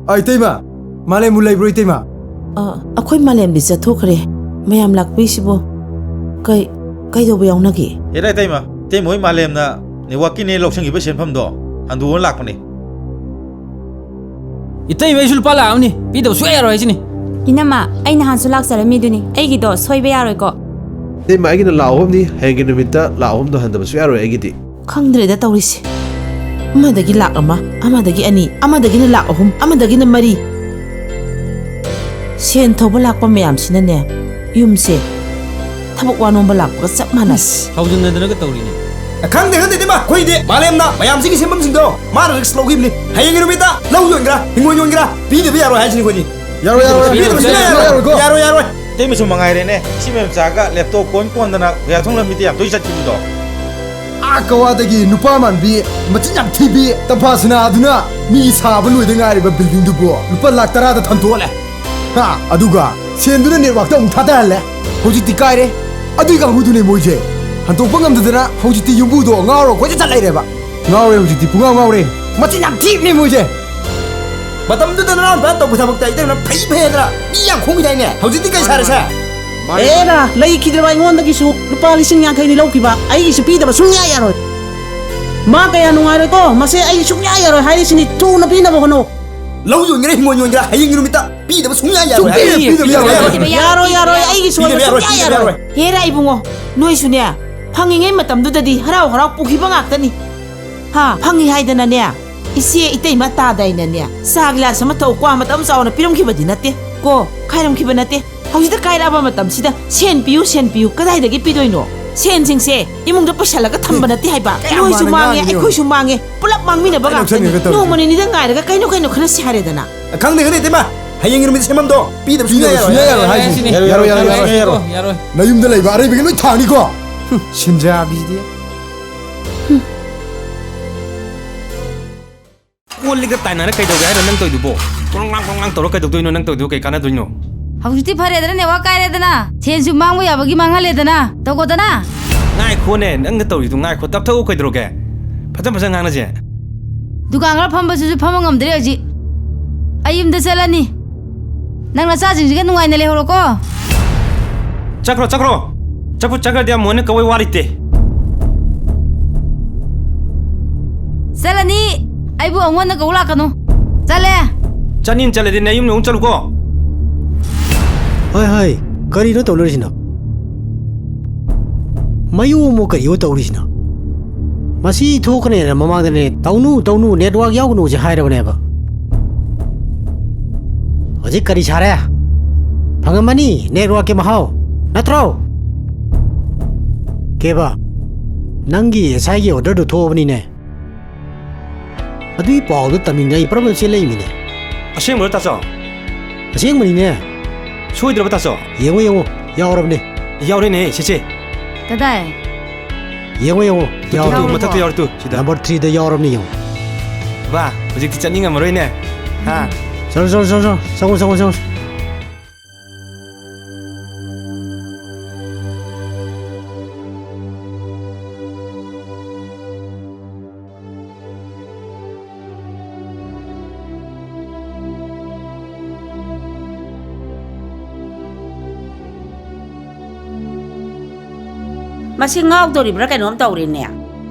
ꯑ, ꯏꯇꯩꯃ! ꯃꯥꯂꯦꯝꯕꯨ ꯂꯩꯕ꯭ꯔꯣ, ꯏꯇꯩꯃ? ꯑ, ꯑꯩꯈꯣꯏ ꯃꯥꯂꯦꯝꯗꯤ ꯆꯠꯊꯣꯛꯈ꯭ꯔꯦ꯫ ꯃꯌꯥꯝ ꯂꯥꯛꯄꯤꯁꯤꯕꯨ ꯀꯩ, ꯀꯩꯗꯧꯕ ꯌꯥꯎꯅꯒꯦ? ꯍꯦꯔꯥ, ꯏꯇꯩꯃ, ꯏꯇꯩꯃ ꯍꯣꯏ ꯃꯥꯂꯦꯝꯅ ꯅꯦꯠꯋꯥꯛꯀꯤꯅꯦ ꯂꯧꯁꯤꯟꯈꯤꯕ ꯁꯦꯟꯐꯝꯗꯣ ꯍꯟꯗꯣꯛꯑꯣꯅ ꯂꯥꯛꯄꯅꯦ꯫ ꯏꯇꯩꯃ, ꯑꯩꯁꯨ ꯂꯨꯄꯥ ꯂꯥꯛ ꯑꯃꯅꯤ ꯄꯤꯗꯕ ꯁꯨꯡꯌꯥ ꯌꯥꯔꯣꯏ ꯍꯥꯏꯁꯤꯅꯤ꯫ ꯏꯅꯝꯃ, ꯑꯩ ꯅꯍꯥꯟꯁꯨ ꯂꯥꯛꯆꯔꯝꯃꯤꯗꯨꯅꯤ, ꯑꯩꯒꯤꯗꯣ ꯁꯣꯏꯕ ꯌꯥꯔꯣꯏꯀꯣ꯫ ꯏꯇꯩꯃ, ꯑꯩꯒꯤꯅ ꯂꯥꯛ ꯑꯍꯨꯝꯅꯤ, ꯍꯌꯦꯡꯒꯤ ꯅꯨꯃꯤꯠꯇ ꯂꯥꯛ ꯑꯍꯨꯝꯗꯣ ꯍꯟꯗꯕ ꯁꯨꯡꯌꯥ ꯌꯥꯔꯣꯏ ꯑꯩꯒꯤꯗꯤ꯫ ꯈꯪꯗ꯭ꯔꯦꯗ ꯇꯧꯔꯤꯁꯦ, ꯑꯃꯗꯒꯤ ꯂꯥꯛ ꯑꯃ, ꯑꯃꯗꯒꯤ ꯑꯅꯤ, ꯑꯃꯗꯒꯤꯅ ꯂꯥꯛ ꯑꯍꯨꯝ, ꯑꯃꯗꯒꯤꯅ ꯃꯔꯤ꯫ ꯁꯦꯟ ꯊꯧꯕ ꯂꯥꯛꯄ ꯃꯌꯥꯝꯁꯤꯅꯅꯦ, ꯌꯨꯝꯁꯦ ꯊꯕꯛ ꯋꯥꯅꯣꯝꯕ ꯂꯥꯛꯄꯒ ꯆꯞ ꯃꯥꯟꯅꯩ꯫ ꯁꯥꯎꯖꯤꯟꯅꯗꯅꯒ ꯇꯧꯔꯤꯅꯦ꯫ ꯈꯪꯗꯦ, ꯈꯪꯗꯦ, ꯏꯇꯩꯃ, ꯑꯩꯈꯣꯏꯗꯤ ꯃꯥꯂꯦꯝꯅ ꯃꯌꯥꯝꯁꯤꯒꯤ ꯁꯦꯟꯐꯝꯁꯤꯡꯗꯣ ꯃꯥꯅ ꯔꯤꯛꯁ ꯂꯧꯈꯤꯕꯅꯤ꯫ ꯍꯌꯦꯡꯒꯤ ꯅꯨꯃꯤꯠꯇ ꯂꯧ ꯌꯣꯟꯒꯦꯔꯥ, ꯍꯤꯡꯒꯣꯜ ꯌꯣꯟꯒꯦꯔꯥ, ꯄꯤꯗꯕ ꯌꯥꯔꯣꯏ ꯍꯥꯏꯁꯤꯅꯤ ꯑꯩꯈꯣꯏꯗꯤ꯫ ꯌꯥꯔꯣꯏ, ꯌꯥꯔꯣꯏ, ꯄꯤꯗꯕ ꯁꯨꯡꯌꯥ ꯌꯥꯔꯣꯏ, ꯌꯥꯔꯣꯏ, ꯌꯥꯔꯣꯏꯀꯣ꯫ ꯌꯥꯔꯣꯏ, ꯌꯥꯔꯣꯏ꯫ ꯏꯇꯩꯃꯁꯨ ꯃꯉꯥꯏꯔꯦꯅꯦ, ꯁꯤ ꯃꯌꯥꯝ ꯆꯥꯒ ꯂꯦꯞꯇꯣꯞ ꯀꯣꯟ ꯀꯣꯟꯗꯅ ꯍꯨꯌꯥꯊꯣꯡ ꯂꯝꯕꯤꯗ ꯌꯥꯝ ꯇꯣꯏ ꯆꯠꯈꯤꯕꯗꯣ꯫ ꯑꯥ ꯀꯋꯥꯗꯒꯤ ꯅꯨꯄꯥ ꯃꯥꯟꯕꯤ, ꯃꯆꯤꯟ ꯌꯥꯝ ꯊꯤꯕꯤ, ꯇꯝꯐꯥꯁꯤꯅꯥ ꯑꯗꯨꯅ ꯃꯤꯒꯤ ꯁꯥꯕ ꯂꯣꯏꯗ ꯉꯥꯏꯔꯤꯕ ꯕꯤꯜꯗꯤꯡꯗꯨꯕꯨ ꯂꯨꯄꯥ ꯂꯥꯛ ꯇꯔꯥꯗ ꯊꯝꯗꯣꯛꯍꯜꯂꯦ꯫ ꯍꯥ, ꯑꯗꯨꯒ ꯁꯦꯟꯗꯨꯅ ꯅꯦꯠꯋꯥꯛꯇ ꯑꯃꯨꯛ ꯊꯥꯗꯍꯜꯂꯦ꯫ ꯍꯧꯖꯤꯛꯇꯤ ꯀꯥꯏꯔꯦ꯫ ꯑꯗꯨꯏ ꯀꯥꯡꯕꯨꯗꯨꯅꯦ ꯃꯣꯏꯁꯦ꯫ ꯍꯟꯗꯣꯛꯄ ꯉꯝꯗꯗꯅ ꯍꯧꯖꯤꯛꯇꯤ ꯌꯨꯝꯕꯨꯗꯣ ꯉꯥꯎꯔ ꯀꯣꯏꯆꯠ ꯆꯠ ꯂꯩꯔꯦꯕ꯫ ꯉꯥꯎꯔꯦ ꯍꯧꯖꯤꯛꯇꯤ, ꯄꯨꯡꯉꯥꯎ ꯉꯥꯎꯔꯦ꯫ ꯃꯆꯤꯟ ꯌꯥꯝ ꯊꯤꯕꯅꯦ ꯃꯣꯏꯁꯦ꯫ ꯃꯇꯝꯗꯨꯗ ꯅꯅꯥꯎ ꯅꯨꯄꯥ ꯇꯧꯕ ꯊꯕꯛꯇ ꯏꯇꯩꯃꯅ ꯐꯩ ꯐꯩ ꯍꯥꯏꯗꯅ ꯃꯤ ꯌꯥꯝ ꯈꯣꯝꯈꯤꯗꯥꯏꯅꯦ? ꯍꯧꯖꯤꯛꯇꯤ ꯀꯩ ꯁꯥꯔꯦꯁꯦ? ꯃꯥꯅꯦ꯫ ꯑꯦꯔꯥ, ꯂꯩꯈꯤꯗ꯭ꯔꯕ ꯑꯩꯉꯣꯟꯗꯒꯤꯁꯨ ꯂꯨꯄꯥ ꯂꯤꯁꯤꯡ ꯌꯥꯡꯈꯩꯅꯤ ꯂꯧꯈꯤꯕ, ꯑꯩꯒꯤꯁꯨ ꯄꯤꯗꯕ ꯁꯨꯡꯌꯥ ꯌꯥꯔꯣꯏ꯫ ꯃꯥ ꯀꯌꯥ ꯅꯨꯡꯉꯥꯏꯔꯣꯏꯀꯣ, ꯃꯁꯦ ꯑꯩ ꯁꯨꯡꯌꯥ ꯌꯥꯔꯣꯏ ꯍꯥꯏꯔꯤꯁꯤꯅꯤ, ꯊꯨꯅ ꯄꯤꯅꯕ ꯍꯣꯠꯅꯧ꯫ ꯂꯧ ꯌꯣꯟꯒꯦꯔꯥ, ꯍꯤꯡꯒꯣꯜ ꯌꯣꯟꯒꯦꯔꯥ, ꯍꯌꯦꯡꯒꯤ ꯅꯨꯃꯤꯠꯇ ꯄꯤꯗꯕ ꯁꯨꯡꯌꯥ ꯌꯥꯔꯣꯏ꯫ ꯁꯨꯡꯄꯤ ꯍꯥꯏ꯫ ꯄꯤꯗꯕ ꯌꯥꯔꯣꯏ꯫ ꯄꯤꯗꯕ ꯌꯥꯔꯣꯏ, ꯌꯥꯔꯣꯏ, ꯑꯩꯒꯤ ꯁꯣꯏꯕ ꯄꯤꯗꯕ ꯌꯥꯔꯣꯏ, ꯁꯨꯡꯌꯥ ꯄꯤꯗꯕ ꯌꯥꯔꯣꯏ꯫ ꯌꯥꯔꯣꯏ꯫ ꯍꯦꯔꯥ ꯏꯕꯨꯡꯉꯣ, ꯅꯣꯏꯁꯨꯅꯦ, ꯐꯪꯉꯤꯉꯩ ꯃꯇꯝꯗꯨꯗꯗꯤ ꯍꯔꯥꯎ ꯍꯔꯥꯎ ꯄꯨꯈꯤꯕ ꯉꯥꯛꯇꯅꯤ꯫ ꯍꯥ, ꯐꯪꯉꯤ ꯍꯥꯏꯗꯅꯅꯦ, ꯏꯆꯦ ꯏꯇꯩꯃ ꯇꯥꯗꯥꯏꯅꯅꯦ, ꯆꯥ ꯒꯤꯂꯥꯁ ꯑꯃ ꯊꯛꯎ, ꯀ꯭ꯋꯥ ꯃꯇꯞ ꯑꯃ ꯆꯥꯎꯅ ꯄꯤꯔꯝꯈꯤꯕꯗꯤ ꯅꯠꯇꯦ ꯀꯣ, ꯈꯥꯏꯔꯝꯈꯤꯕ ꯅꯠꯇꯦ꯫ ꯍꯧꯖꯤꯛꯇ ꯀꯥꯏꯔꯛꯑꯕ ꯃꯇꯝꯁꯤꯗ ꯁꯦꯟ ꯄꯤꯌꯨ, ꯁꯦꯟ ꯄꯤꯌꯨ, ꯀꯗꯥꯏꯗꯒꯤ ꯄꯤꯗꯣꯏꯅꯣ? ꯁꯦꯟꯁꯤꯡꯁꯦ ꯏꯃꯨꯡꯗ ꯄꯩꯁꯜꯂꯒ ꯊꯝꯕ ꯅꯠꯇꯦ ꯍꯥꯏꯕ꯫ ꯀꯌꯥꯝ ꯅꯣꯏꯁꯨ ꯃꯥꯟꯅ ꯃꯥꯡꯉꯦ, ꯉꯥꯡꯉꯤꯅꯣ? ꯑꯩꯈꯣꯏꯁꯨ ꯃꯥꯡꯉꯦ, ꯄꯨꯂꯞ ꯃꯥꯡꯃꯤꯟꯅꯕ ꯀꯩꯅꯣ ꯉꯥꯛꯇꯅꯤ꯫ ꯈꯪꯉꯦꯒ ꯇꯧꯔꯤꯁꯦ? ꯅꯣꯡꯃ ꯅꯤꯅꯤꯗ ꯉꯥꯏꯔꯒ ꯀꯩꯅꯣ ꯀꯩꯅꯣ ꯈꯟꯅꯁꯤ ꯍꯥꯏꯔꯦꯗꯅ꯫ ꯈꯪꯗꯦ, ꯈꯪꯗꯦ, ꯏꯇꯩꯃ, ꯍꯌꯦꯡꯒꯤ ꯅꯨꯃꯤꯠ ꯁꯦꯝꯐꯝꯗꯣ ꯄꯤꯗꯕ ꯁꯨꯡꯌꯥ ꯄꯤꯗꯕ ꯌꯥꯔꯣꯏ꯫ ꯁꯨꯡꯌꯥ ꯌꯥꯔꯣꯏ ꯍꯥꯏꯁꯤꯅꯤ꯫ ꯌꯥꯔꯣꯏ, ꯌꯥꯔꯣꯏ, ꯌꯥꯔꯣꯏ, ꯌꯥꯔꯣꯏ, ꯌꯥꯔꯣꯏ꯫ ꯌꯥꯔꯣꯏ꯫ ꯅꯌꯨꯝꯗ ꯂꯩꯕ ꯑꯔꯩꯕꯒꯤ ꯂꯣꯏ ꯊꯥꯡꯅꯤꯀꯣ꯫ ꯍꯨꯝ, ꯁꯦꯟꯖꯥꯕꯤꯁꯤꯗꯤ꯫ ꯀꯣꯜ ꯂꯤꯛꯇ ꯇꯥꯏꯅꯔ ꯀꯩꯗꯧꯒꯦ ꯍꯥꯏꯅꯣ ꯅꯪ ꯇꯧꯔꯤꯗꯨꯕꯣ? ꯀ꯭ꯔꯣꯡ ꯂꯥꯡ ꯀ꯭ꯔꯣꯡ ꯂꯥꯡ ꯇꯧꯔ ꯀꯩꯗꯧꯗꯣꯏꯅꯣ ꯅꯪ ꯇꯧꯔꯤꯗꯨꯕꯣ? ꯀꯩ ꯀꯥꯟꯅꯗꯣꯏꯅꯣ? ꯍꯧꯖꯤꯛꯇꯤ ꯐꯔꯦꯗꯅ, ꯅꯦꯠꯋꯥꯛ ꯀꯥꯏꯔꯦꯗꯅ, ꯁꯦꯟꯁꯨ ꯃꯥꯡꯕ ꯌꯥꯕꯒꯤ ꯃꯥꯡꯍꯜꯂꯦꯗꯅ, ꯇꯧꯀꯣꯗꯅ꯫ ꯉꯥꯏꯈꯣꯅꯦ, ꯅꯪꯅ ꯇꯧꯔꯤꯗꯨ ꯉꯥꯏꯈꯣ, ꯇꯞꯊꯧꯑꯣ ꯀꯩꯗꯧꯔꯒꯦ? ꯐꯖ ꯐꯖ ꯉꯥꯡꯅꯁꯦ꯫ ꯗꯨꯀꯥꯟ ꯈꯔ ꯐꯝꯕꯁꯤꯁꯨ ꯐꯝꯕ ꯉꯝꯗ꯭ꯔꯦ ꯍꯧꯖꯤꯛ꯫ ꯑꯩ ꯌꯨꯝꯗ ꯆꯠꯂꯅꯤ꯫ ꯅꯪ ꯅꯆꯥꯁꯤꯡꯁꯤꯒ ꯅꯨꯡꯉꯥꯏꯅ ꯂꯩꯍꯧꯔꯣꯀꯣ꯫ ꯆꯠꯈ꯭ꯔꯣ, ꯆꯠꯈ꯭ꯔꯣ꯫ ꯆꯠꯄꯨ ꯆꯠꯈ꯭ꯔꯗꯤ ꯑꯃꯨꯛ ꯍꯟꯅ ꯀꯧꯕꯩ ꯋꯥ ꯂꯩꯇꯦ꯫ ꯆꯠꯂꯅꯤ꯫ ꯑꯩꯕꯨ ꯑꯃꯨꯛ ꯍꯟꯅ ꯀꯧ ꯂꯥꯛꯀꯅꯨ꯫ ꯆꯠꯂꯦ꯫ ꯆꯠꯅꯤꯡ ꯆꯠꯂꯗꯤ ꯅꯌꯨꯝꯗ ꯑꯃꯨꯛ ꯆꯠꯂꯨꯀꯣ꯫ ꯍꯣꯏ, ꯍꯣꯏ꯫ ꯀꯔꯤꯅꯣ ꯇꯧꯅꯔꯤꯁꯤꯅ? ꯃꯌꯨ ꯑꯃꯨꯛ ꯀꯔꯤꯅꯣ ꯇꯧꯔꯤꯁꯤꯅ? ꯃꯁꯤ ꯊꯣꯛꯀꯅꯦꯅ ꯃꯃꯥꯡꯗꯅꯦ, "ꯇꯧꯅꯨ, ꯇꯧꯅꯨ, ꯅꯦꯠꯋꯥꯛ ꯌꯥꯎꯒꯅꯨꯁꯦ" ꯍꯥꯏꯔꯕꯅꯦꯕ꯫ ꯍꯧꯖꯤꯛ ꯀꯔꯤ ꯁꯥꯔꯦ? ꯐꯪꯉꯝꯃꯅꯤ ꯅꯦꯠꯋꯥꯛꯀꯤ ꯃꯍꯥꯎ, ꯅꯠꯇ꯭ꯔꯣ? ꯀꯦꯕ, ꯅꯪꯒꯤ ꯉꯁꯥꯏꯒꯤ ꯑꯣꯔꯗꯔꯗꯨ ꯊꯣꯛꯑꯕꯅꯤꯅꯦ꯫ ꯑꯗꯨꯒꯤ ꯄꯥꯎꯗꯨ ꯇꯝꯅꯤꯡꯗꯅ ꯑꯩ ꯄ꯭ꯔꯞ ꯄ꯭ꯔꯞ ꯆꯦꯜꯂꯛꯏꯃꯤꯅꯦ꯫ ꯑꯁꯦꯡꯕꯔꯣ, ꯇꯥꯆꯧ? ꯑꯁꯦꯡꯕꯅꯤꯅꯦ꯫ ꯁꯣꯏꯗ꯭ꯔꯕ, ꯇꯥꯆꯧ? ꯌꯦꯡꯉꯣ, ꯌꯦꯡꯉꯣ, ꯌꯥꯎꯔꯕꯅꯦ꯫ ꯌꯥꯎꯔꯦꯅꯦ, ꯁꯤꯁꯦ꯫ ꯀꯗꯥꯏ? ꯌꯦꯡꯉꯣ, ꯌꯦꯡꯉꯣ, ꯇꯨ, ꯇꯨ, ꯇꯨ, ꯌꯥꯎꯔꯕꯅꯦ꯫ ꯃꯊꯛꯇ ꯌꯥꯎꯔꯦ, ꯇꯨ, ꯁꯤꯗ꯫ ꯅꯝꯕꯔ ꯊ꯭ꯔꯤꯗ ꯌꯥꯎꯔꯕꯅꯦ, ꯌꯦꯡꯉꯣ꯫ ꯕꯥ, ꯍꯧꯖꯤꯛꯇꯤ ꯆꯠꯅꯤꯡꯉꯝꯃꯔꯣꯏꯅꯦ꯫ ꯍꯥ? ꯆꯠꯂꯣ, ꯆꯠꯂꯣ, ꯆꯠꯂꯣ, ꯆꯠꯂꯣ꯫ ꯆꯪꯉꯣ, ꯆꯪꯉꯣ, ꯆꯪꯉꯣ꯫ ꯃꯁꯤ ꯉꯥꯎꯗꯣꯔꯤꯕ꯭ꯔꯥ ꯀꯩꯅꯣꯝ ꯇꯧꯔꯦꯅꯦ꯫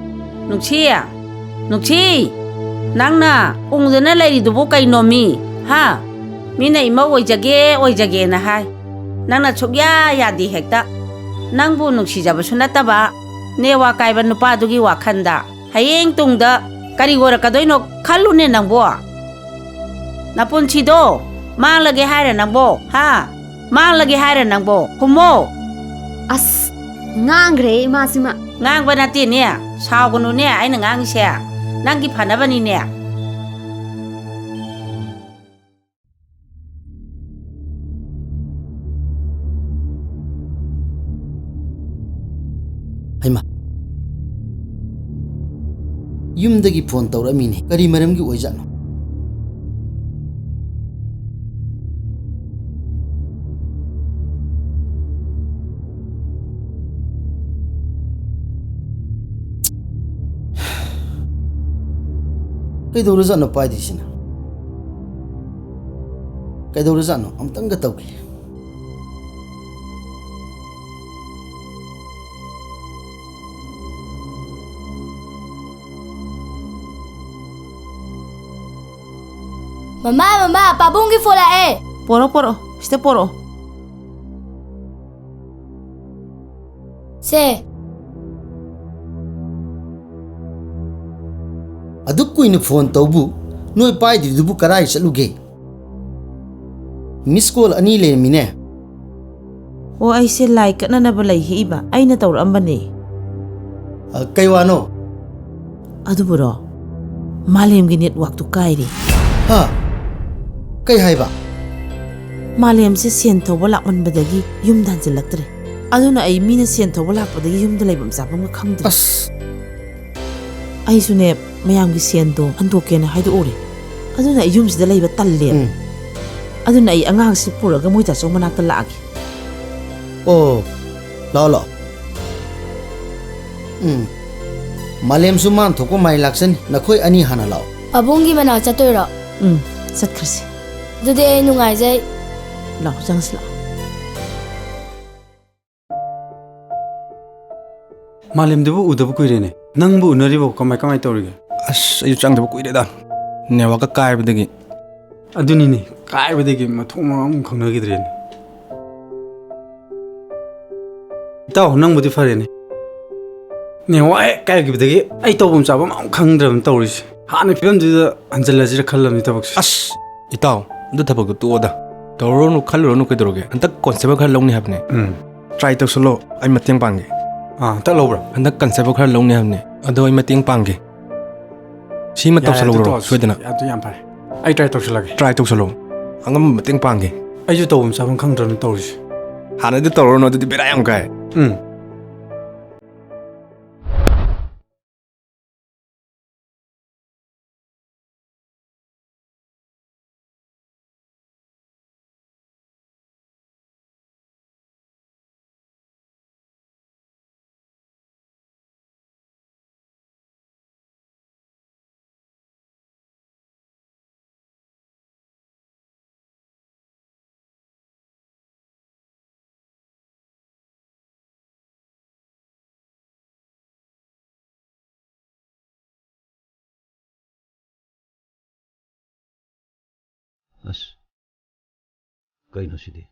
ꯅꯨꯡꯁꯤ, ꯅꯨꯡꯁꯤ, ꯅꯪꯅ ꯎꯪꯗꯅ ꯂꯩꯔꯤꯗꯨꯕꯨ ꯀꯩꯅꯣꯃꯤ? ꯍꯥ? ꯃꯤꯅ ꯏꯃꯧ ꯑꯣꯏꯖꯒꯦ, ꯑꯣꯏꯖꯒꯦꯅ ꯍꯥꯏ꯫ ꯅꯪꯅ ꯁꯨꯛꯌꯥ ꯌꯥꯗꯦ ꯍꯦꯛꯇ꯫ ꯅꯪꯕꯨ ꯅꯨꯡꯁꯤꯖꯕꯁꯨ ꯅꯠꯇꯕ, ꯅꯦꯋꯥ ꯀꯥꯏꯕ ꯅꯨꯄꯥꯗꯨꯒꯤ ꯋꯥꯈꯜꯗ꯫ ꯍꯌꯦꯡ ꯇꯨꯡꯗ ꯀꯔꯤ ꯑꯣꯏꯔꯛꯀꯗꯣꯏꯅꯣ ꯈꯜꯂꯨꯅꯦ ꯅꯪꯕꯣ꯫ ꯅꯄꯨꯟꯁꯤꯗꯣ ꯃꯥꯡꯂꯒꯦ ꯍꯥꯏꯔ ꯅꯪꯕꯣ, ꯍꯥ? ꯃꯥꯡꯂꯒꯦ ꯍꯥꯏꯔ ꯅꯪꯕꯣ? ꯈꯨꯝꯃꯣ꯫ ꯑꯁ, ꯉꯥꯡꯈ꯭ꯔꯦ ꯏꯃꯥꯁꯤꯃ꯫ ꯉꯥꯡꯕ ꯅꯠꯇꯦꯅꯦ, ꯁꯥꯎꯒꯅꯨꯅꯦ, ꯑꯩꯅ ꯉꯥꯡꯉꯤꯁꯦ ꯅꯪꯒꯤ ꯐꯅꯕꯅꯤꯅꯦ꯫ ꯍꯩꯃꯥ, ꯌꯨꯝꯗꯒꯤ ꯐꯣꯟ ꯇꯧꯔꯛꯑꯃꯤꯅꯦ꯫ ꯀꯔꯤ ꯃꯔꯝꯒꯤ ꯑꯣꯏꯖꯥꯠꯅꯣ? ꯀꯩꯗꯧꯔꯖꯥꯠꯅꯣ ꯄꯥꯏꯗ꯭ꯔꯤꯁꯤꯅ? ꯀꯩꯗꯧꯔꯖꯥꯠꯅꯣ? ꯑꯝꯇꯪꯒ ꯇꯧꯒꯦ꯫ ꯃꯃꯥ, ꯃꯃꯥ, ꯄꯥꯕꯨꯡꯒꯤ ꯐꯣꯟ ꯂꯥꯛꯑꯦ꯫ ꯄꯣꯔꯛꯑꯣ, ꯄꯣꯔꯛꯑꯣ, ꯁꯤꯗ ꯄꯣꯔꯛꯑꯣ꯫ ꯁꯦ꯫ ꯑꯗꯨꯛ ꯀꯨꯏꯅ ꯐꯣꯟ ꯇꯧꯕꯨ ꯅꯣꯏ ꯄꯥꯏꯗ꯭ꯔꯤꯗꯨꯕꯨ ꯀꯔꯥꯏ ꯆꯠꯂꯨꯒꯦ? ꯃꯤꯁ ꯀꯣꯜ ꯑꯅꯤ ꯂꯩꯔꯝꯃꯤꯅꯦ꯫ ꯑꯣ, ꯑꯩꯁꯦ ꯂꯥꯏ ꯀꯠꯅꯅꯕ ꯂꯩ ꯍꯦꯛꯏꯕ꯫ ꯑꯩꯅ ꯇꯧꯔꯛꯑꯝꯕꯅꯦ꯫ ꯑ, ꯀꯩ ꯋꯥꯅꯣ? ꯑꯗꯨꯕꯨꯔꯣ, ꯃꯥꯂꯦꯝꯒꯤ ꯅꯦꯠꯋꯥꯛꯇꯨ ꯀꯥꯏꯔꯦ꯫ ꯍꯥ? ꯀꯩ ꯍꯥꯏꯕ? ꯃꯥꯂꯦꯝꯁꯦ ꯁꯦꯟ ꯊꯧꯕ ꯂꯥꯛꯃꯟꯕꯗꯒꯤ ꯌꯨꯝꯗ ꯍꯟꯖꯤꯜꯂꯛꯇ꯭ꯔꯦ꯫ ꯑꯗꯨꯅ ꯑꯩ ꯃꯤꯅ ꯁꯦꯟ ꯊꯧꯕ ꯂꯥꯛꯄꯗꯒꯤ ꯌꯨꯝꯗ ꯂꯩꯐꯝ ꯆꯥꯐꯝꯒ ꯈꯪꯗ꯭ꯔꯦ꯫ ꯑꯁ! ꯑꯩꯁꯨꯅꯦ, ꯃꯌꯥꯝꯒꯤ ꯁꯦꯟꯗꯣ ꯍꯟꯗꯣꯛꯀꯦꯅ ꯍꯥꯏꯗꯣꯛꯎꯔꯦ꯫ ꯑꯗꯨꯅ ꯑꯩ ꯌꯨꯝꯁꯤꯗ ꯂꯩꯕ ꯇꯜꯂꯦꯕ꯫ ꯎꯝ꯫ ꯑꯗꯨꯅ ꯑꯩ ꯑꯉꯥꯡꯁꯤ ꯄꯨꯔꯒ ꯃꯣꯏ ꯇꯥꯆꯧ ꯃꯅꯥꯛꯇ ꯂꯥꯛꯑꯒꯦ꯫ ꯑꯣ, ꯂꯥꯛꯑꯣ, ꯂꯥꯛꯑꯣ꯫ ꯎꯝ꯫ ꯃꯥꯂꯦꯝꯁꯨ ꯃꯥꯟ ꯊꯣꯛꯄ ꯃꯥꯏ ꯂꯥꯛꯆꯅꯤ꯫ ꯅꯈꯣꯏ ꯑꯅꯤ ꯍꯥꯟꯅ ꯂꯥꯛꯑꯣ꯫ ꯄꯥꯕꯨꯡꯒꯤ ꯃꯅꯥꯛ ꯆꯠꯇꯣꯏꯔꯣ? ꯎꯝ, ꯆꯠꯈ꯭ꯔꯁꯤ꯫ ꯑꯗꯨꯗꯤ ꯑꯩ ꯅꯨꯡꯉꯥꯏꯖꯩ꯫ ꯂꯥꯛꯑꯣ, ꯆꯪꯁꯤ ꯂꯥꯛꯑꯣ꯫ ꯃꯥꯂꯦꯝꯗꯨꯕꯨ ꯎꯗꯕ ꯀꯨꯏꯔꯦꯅꯦ꯫ ꯅꯪꯕꯨ ꯎꯅꯔꯤꯕꯣ? ꯀꯃꯥꯏ, ꯀꯃꯥꯏ ꯇꯧꯔꯤꯒꯦ? ꯑꯁ, ꯑꯩꯁꯨ ꯆꯪꯗꯕ ꯀꯨꯏꯔꯦꯗ꯫ ꯅꯦꯠꯋꯥꯛꯀ ꯀꯥꯏꯕꯗꯒꯤ꯫ ꯑꯗꯨꯅꯤꯅꯦ, ꯀꯥꯏꯕꯗꯒꯤ ꯃꯊꯣꯡ ꯃꯔꯝ ꯑꯃꯨꯛ ꯈꯪꯅꯈꯤꯗ꯭ꯔꯦꯅꯦ꯫ ꯏꯇꯥꯎ, ꯅꯪꯕꯨꯗꯤ ꯐꯔꯦꯅꯦ꯫ ꯅꯦꯠꯋꯥꯛ ꯍꯦꯛ ꯀꯥꯏꯈꯤꯕꯗꯒꯤ ꯑꯩ ꯇꯧꯐꯝ ꯆꯥꯐꯝ ꯑꯃꯨꯛ ꯈꯪꯗ꯭ꯔꯕꯅꯤ ꯇꯧꯔꯤꯁꯦ꯫ ꯍꯥꯟꯅ ꯐꯤꯕꯝꯗꯨꯗ ꯍꯟꯖꯤꯜꯂꯁꯤꯔ ꯈꯜꯂꯕꯅꯤ ꯊꯕꯛꯁꯦ꯫ ꯑꯁ! ꯏꯇꯥꯎ, ꯑꯗꯨ ꯊꯕꯛꯇꯨ ꯇꯣꯛꯑꯣꯗ꯫ ꯇꯧꯔꯨꯔꯅꯨ, ꯈꯜꯂꯨꯔꯅꯨ, ꯀꯩꯗꯧꯔꯒꯦ? ꯍꯟꯗꯛ ꯀꯣꯟꯁꯇꯦꯕꯜ ꯈꯔ ꯂꯧꯅꯤ ꯍꯥꯏꯕꯅꯦ꯫ ꯎꯝ꯫ Try ꯇꯧꯁꯜꯂꯣ, ꯑꯩ ꯃꯇꯦꯡ ꯄꯥꯡꯒꯦ꯫ ꯑꯥ, ꯍꯟꯗꯛ ꯂꯧꯕ꯭ꯔꯥ? ꯍꯟꯗꯛ ꯀꯣꯟꯁꯇꯦꯕꯜ ꯈꯔ ꯂꯧꯅꯤ ꯍꯥꯏꯕꯅꯦ, ꯑꯗꯣ ꯑꯩ ꯃꯇꯦꯡ ꯄꯥꯡꯒꯦ꯫ ꯁꯤꯃ ꯌꯥꯔꯦ, ꯑꯗꯨ ꯇꯧꯁꯜꯍꯧꯔꯣ, ꯇꯧꯔꯁꯤ꯫ ꯁꯣꯏꯗꯅ꯫ ꯑꯗꯨ ꯌꯥꯝ ꯐꯔꯦ꯫ ꯑꯩ try ꯇꯧꯁꯜꯂꯒꯦ꯫ Try ꯇꯧꯁꯜꯂꯣ꯫ ꯑꯉꯝꯕ ꯃꯇꯦꯡ ꯄꯥꯡꯒꯦ꯫ ꯑꯩꯁꯨ ꯇꯧꯐꯝ ꯆꯥꯐꯝ ꯈꯪꯗ꯭ꯔꯕꯅꯤ ꯇꯧꯔꯤꯁꯦ꯫ ꯍꯥꯟꯅꯗꯤ ꯇꯧꯔꯨꯔꯅꯨ, ꯑꯗꯨꯗꯤ ꯕꯦꯔꯥ ꯌꯥꯝ ꯀꯥꯏ꯫ ꯎꯝ꯫ ꯑꯁ, ꯀꯩꯅꯣ ꯁꯤꯗꯤ?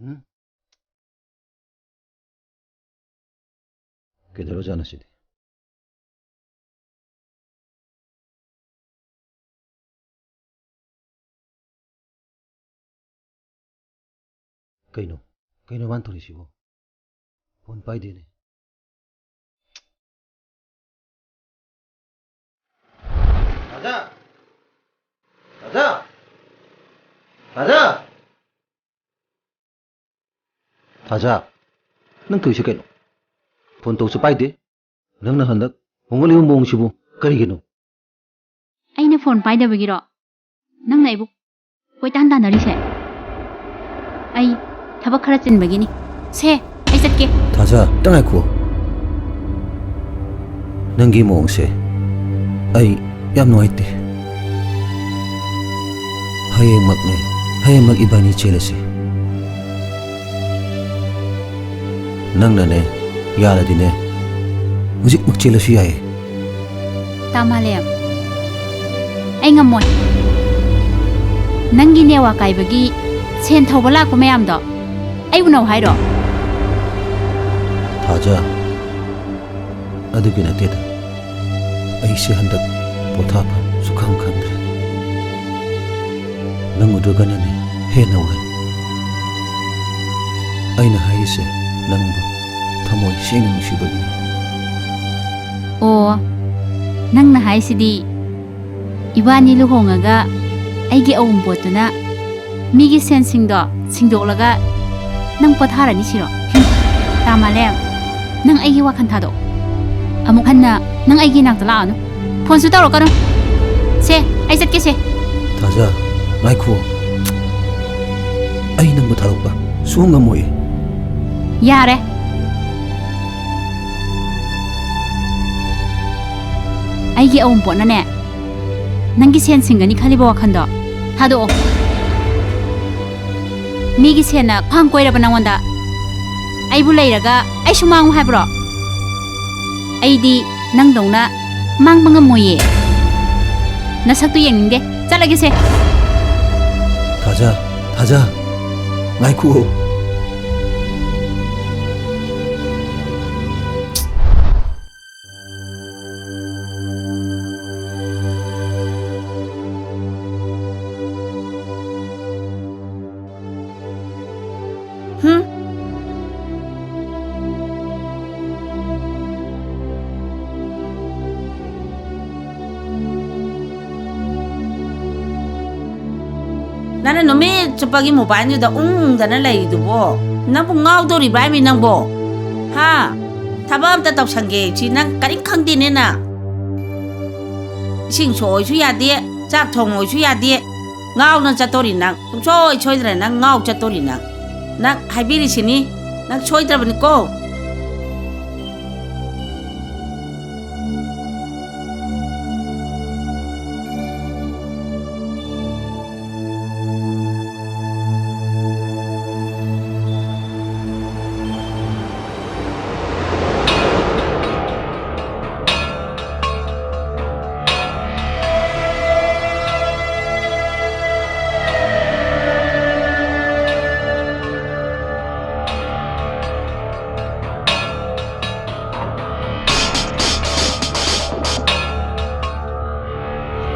ꯎꯝ? ꯀꯩꯗꯧꯔꯖꯥꯠꯅꯣ ꯁꯤꯗꯤ? ꯀꯩꯅꯣ? ꯀꯩꯅꯣ ꯃꯥꯅ ꯇꯧꯔꯤꯁꯤꯕꯣ? ꯐꯣꯟ ꯄꯥꯏꯗꯦꯅꯦ꯫ ꯊꯥꯖ! ꯊꯥꯖ! ꯊꯥꯖ! ꯊꯥꯖ! ꯅꯪ ꯇꯧꯔꯤꯁꯦ ꯀꯩꯅꯣ? ꯐꯣꯟ ꯇꯧꯁꯨ ꯄꯥꯏꯗꯦ꯫ ꯅꯪꯅ ꯍꯟꯗꯛ ꯍꯣꯡꯒꯠꯂꯤꯕ ꯃꯑꯣꯡꯁꯤꯕꯨ ꯀꯔꯤꯒꯤꯅꯣ? ꯑꯩꯅ ꯐꯣꯟ ꯄꯥꯏꯗꯕꯒꯤꯔꯣ? ꯅꯪꯅ ꯑꯩꯕꯨ ꯀꯣꯏꯇꯥꯟ ꯇꯥꯟꯅꯔꯤꯁꯦ? ꯑꯩ ꯊꯕꯛ ꯈꯔ ꯆꯤꯟꯕꯒꯤꯅꯤ꯫ ꯁꯦ, ꯑꯩ ꯆꯠꯀꯦ꯫ ꯊꯥꯖ, ꯑꯝꯇ ꯉꯥꯏꯈꯣ꯫ ꯅꯪꯒꯤ ꯃꯑꯣꯡꯁꯦ ꯑꯩ ꯌꯥꯝ ꯅꯨꯡꯉꯥꯏꯇꯦ꯫ ꯍꯌꯦꯡꯃꯛꯅꯦ, ꯍꯌꯦꯡꯃꯛ ꯏꯕꯥꯅꯤ ꯆꯦꯜꯂꯁꯤ꯫ ꯅꯪꯅꯅꯦ, ꯌꯥꯔꯗꯤꯅꯦ, ꯍꯧꯖꯤꯛꯃꯛ ꯆꯦꯜꯂꯁꯨ ꯌꯥꯏꯌꯦ꯫ ꯇꯥ ꯃꯥꯂꯦꯝ, ꯑꯩ ꯉꯝꯃꯣꯏ꯫ ꯅꯪꯒꯤ ꯅꯦꯋꯥ ꯀꯥꯏꯕꯒꯤ ꯁꯦꯟ ꯊꯧꯕ ꯂꯥꯛꯄ ꯃꯌꯥꯝꯗꯣ ꯑꯩ ꯎꯅꯧ ꯍꯥꯏꯔꯣ? ꯊꯥꯖ, ꯑꯗꯨꯒꯤ ꯅꯠꯇꯦꯗ꯫ ꯑꯩꯁꯦ ꯍꯟꯗꯛ ꯄꯣꯊꯥꯐꯝ ꯁꯨꯈꯪ ꯈꯪꯗ꯭ꯔꯦ꯫ ꯅꯪ ꯎꯗ꯭ꯔꯒꯅꯅꯦ ꯍꯦꯟꯅ ꯋꯥꯏ꯫ ꯑꯩꯅ ꯍꯥꯏꯔꯤꯁꯦ ꯅꯪꯕꯨ ꯊꯃꯣꯏ ꯁꯦꯡꯅ ꯅꯨꯡꯁꯤꯕꯒꯤꯅꯤ꯫ ꯑꯣ, ꯅꯪꯅ ꯍꯥꯏꯁꯤꯗꯤ ꯏꯕꯥꯅꯤ ꯂꯨꯍꯣꯡꯉꯒ ꯑꯩꯒꯤ ꯑꯋꯨꯟꯄꯣꯠꯇꯨꯅ ꯃꯤꯒꯤ ꯁꯦꯟꯁꯤꯡꯗꯣ ꯁꯤꯡꯗꯣꯛꯂꯒ ꯅꯪ ꯄꯣꯊꯥꯔꯅꯤ ꯁꯤꯔꯣ? ꯍꯨꯝ, ꯇꯥ ꯃꯥꯂꯦꯝ, ꯅꯪ ꯑꯩꯒꯤ ꯋꯥꯈꯜ ꯊꯥꯗꯣꯛ꯫ ꯑꯃꯨꯛ ꯍꯟꯅ ꯅꯪ ꯑꯩꯒꯤ ꯏꯅꯥꯛꯇ ꯂꯥꯛꯑꯅꯨ꯫ ꯐꯣꯟꯁꯨ ꯇꯧꯔꯛꯀꯅꯨ꯫ ꯁꯦ, ꯑꯩ ꯆꯠꯀꯦꯁꯦ꯫ ꯊꯥꯖ, ꯉꯥꯏꯈꯣ꯫ ꯑꯩ ꯅꯪꯕꯨ ꯊꯥꯗꯣꯛꯄ ꯁꯨꯡꯉꯝ ꯉꯝꯃꯣꯏ꯫ ꯌꯥꯔꯦ꯫ ꯑꯩꯒꯤ ꯑꯋꯨꯟꯄꯣꯠꯅꯅꯦ, ꯅꯪꯒꯤ ꯁꯦꯟ ꯁꯤꯡꯒꯅꯤ ꯈꯜꯂꯤꯕ ꯋꯥꯈꯜꯗꯣ ꯊꯥꯗꯣꯛꯑꯣ꯫ ꯃꯤꯒꯤ ꯁꯦꯟꯅ ꯈ꯭ꯋꯥꯡ ꯀꯣꯏꯔꯕ ꯅꯪꯉꯣꯟꯗ? ꯑꯩꯕꯨ ꯂꯩꯔꯒ ꯑꯩꯁꯨ ꯃꯥꯡꯉꯨ ꯍꯥꯏꯕ꯭ꯔꯣ? ꯑꯩꯗꯤ ꯅꯪꯗꯧꯅ ꯃꯥꯡꯕ ꯉꯝꯃꯣꯏꯌꯦ꯫ ꯅꯁꯛꯇꯨ ꯌꯦꯡꯅꯤꯡꯗꯦ꯫ ꯆꯠꯂꯒꯦꯁꯦ꯫ ꯊꯥꯖ, ꯊꯥꯖ, ꯉꯥꯏꯈꯨꯑꯣ꯫ ꯍꯨꯝ꯫ ꯅꯪꯅ ꯅꯨꯃꯤꯠ ꯆꯨꯞꯄꯒꯤ ꯃꯣꯕꯥꯏꯜꯗꯨꯗ ꯎꯪꯗꯅ ꯂꯩꯔꯤꯗꯨꯕꯣ? ꯅꯪꯕꯨ ꯉꯥꯎꯗꯧꯔꯤꯕ꯭ꯔꯥ ꯍꯥꯏꯃꯤ ꯅꯪꯕꯣ? ꯍꯥ? ꯊꯕꯛ ꯑꯝꯇ ꯇꯧꯁꯟꯒꯦ ꯁꯤ ꯅꯪ ꯀꯔꯤꯝ ꯈꯪꯗꯦꯅꯦ ꯅꯪ꯫ ꯏꯁꯤꯡ ꯁꯣꯛꯑꯣꯏꯁꯨ ꯌꯥꯗꯦ, ꯆꯥꯛ ꯊꯣꯡꯉꯣꯏꯁꯨ ꯌꯥꯗꯦ꯫ ꯉꯥꯎꯅ ꯆꯠꯇꯣꯔꯤ ꯅꯪ꯫ ꯁꯨꯡꯁꯣꯏ ꯁꯣꯏꯗꯅ ꯅꯪ ꯉꯥꯎ ꯆꯠꯇꯣꯔꯤ ꯅꯪ꯫ ꯅꯪ ꯍꯥꯏꯕꯤꯔꯤꯁꯤꯅꯤ꯫ ꯅꯪ ꯁꯣꯏꯗ꯭ꯔꯕꯅꯤꯀꯣ꯫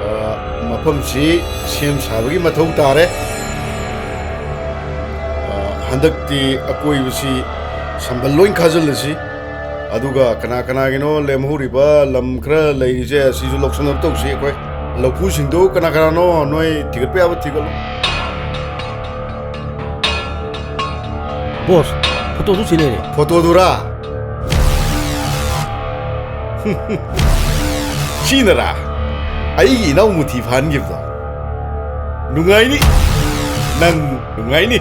ꯑ, ꯃꯐꯝꯁꯤ ꯁꯦꯝ ꯁꯥꯕꯒꯤ ꯃꯊꯧ ꯇꯥꯔꯦ꯫ ꯑ, ꯍꯟꯗꯛꯇꯤ ꯑꯀꯣꯏꯕꯁꯤ ꯁꯝꯕꯜ ꯂꯣꯏ ꯈꯥꯖꯤꯜꯂꯁꯤ꯫ ꯑꯗꯨꯒ ꯀꯅꯥ ꯀꯅꯥꯒꯤꯅꯣ ꯂꯦꯝꯍꯧꯔꯤꯕ ꯂꯝ ꯈꯔ ꯂꯩꯔꯤꯁꯦ, ꯑꯁꯤꯁꯨ ꯂꯧꯁꯤꯟꯅꯕ ꯇꯧꯁꯤ ꯑꯩꯈꯣꯏ꯫ ꯂꯧꯐꯨꯁꯤꯡꯗꯨ ꯀꯅꯥ ꯀꯅꯥꯅꯣ ꯅꯣꯏ ꯊꯤꯒꯠꯄ ꯌꯥꯕ ꯊꯤꯒꯠꯂꯣ꯫ ꯕꯣꯁ, ꯐꯣꯇꯣꯁꯨ ꯁꯤ ꯂꯩꯔꯦ꯫ ꯐꯣꯇꯣꯗꯨꯔꯥ? ꯁꯤꯅꯔꯥ ꯑꯩꯒꯤ ꯏꯅꯥꯎ ꯃꯨꯊꯤ ꯐꯥꯍꯟꯈꯤꯕꯗꯣ? ꯅꯨꯡꯉꯥꯏꯅꯤ, ꯅꯪ ꯅꯨꯡꯉꯥꯏꯅꯤ꯫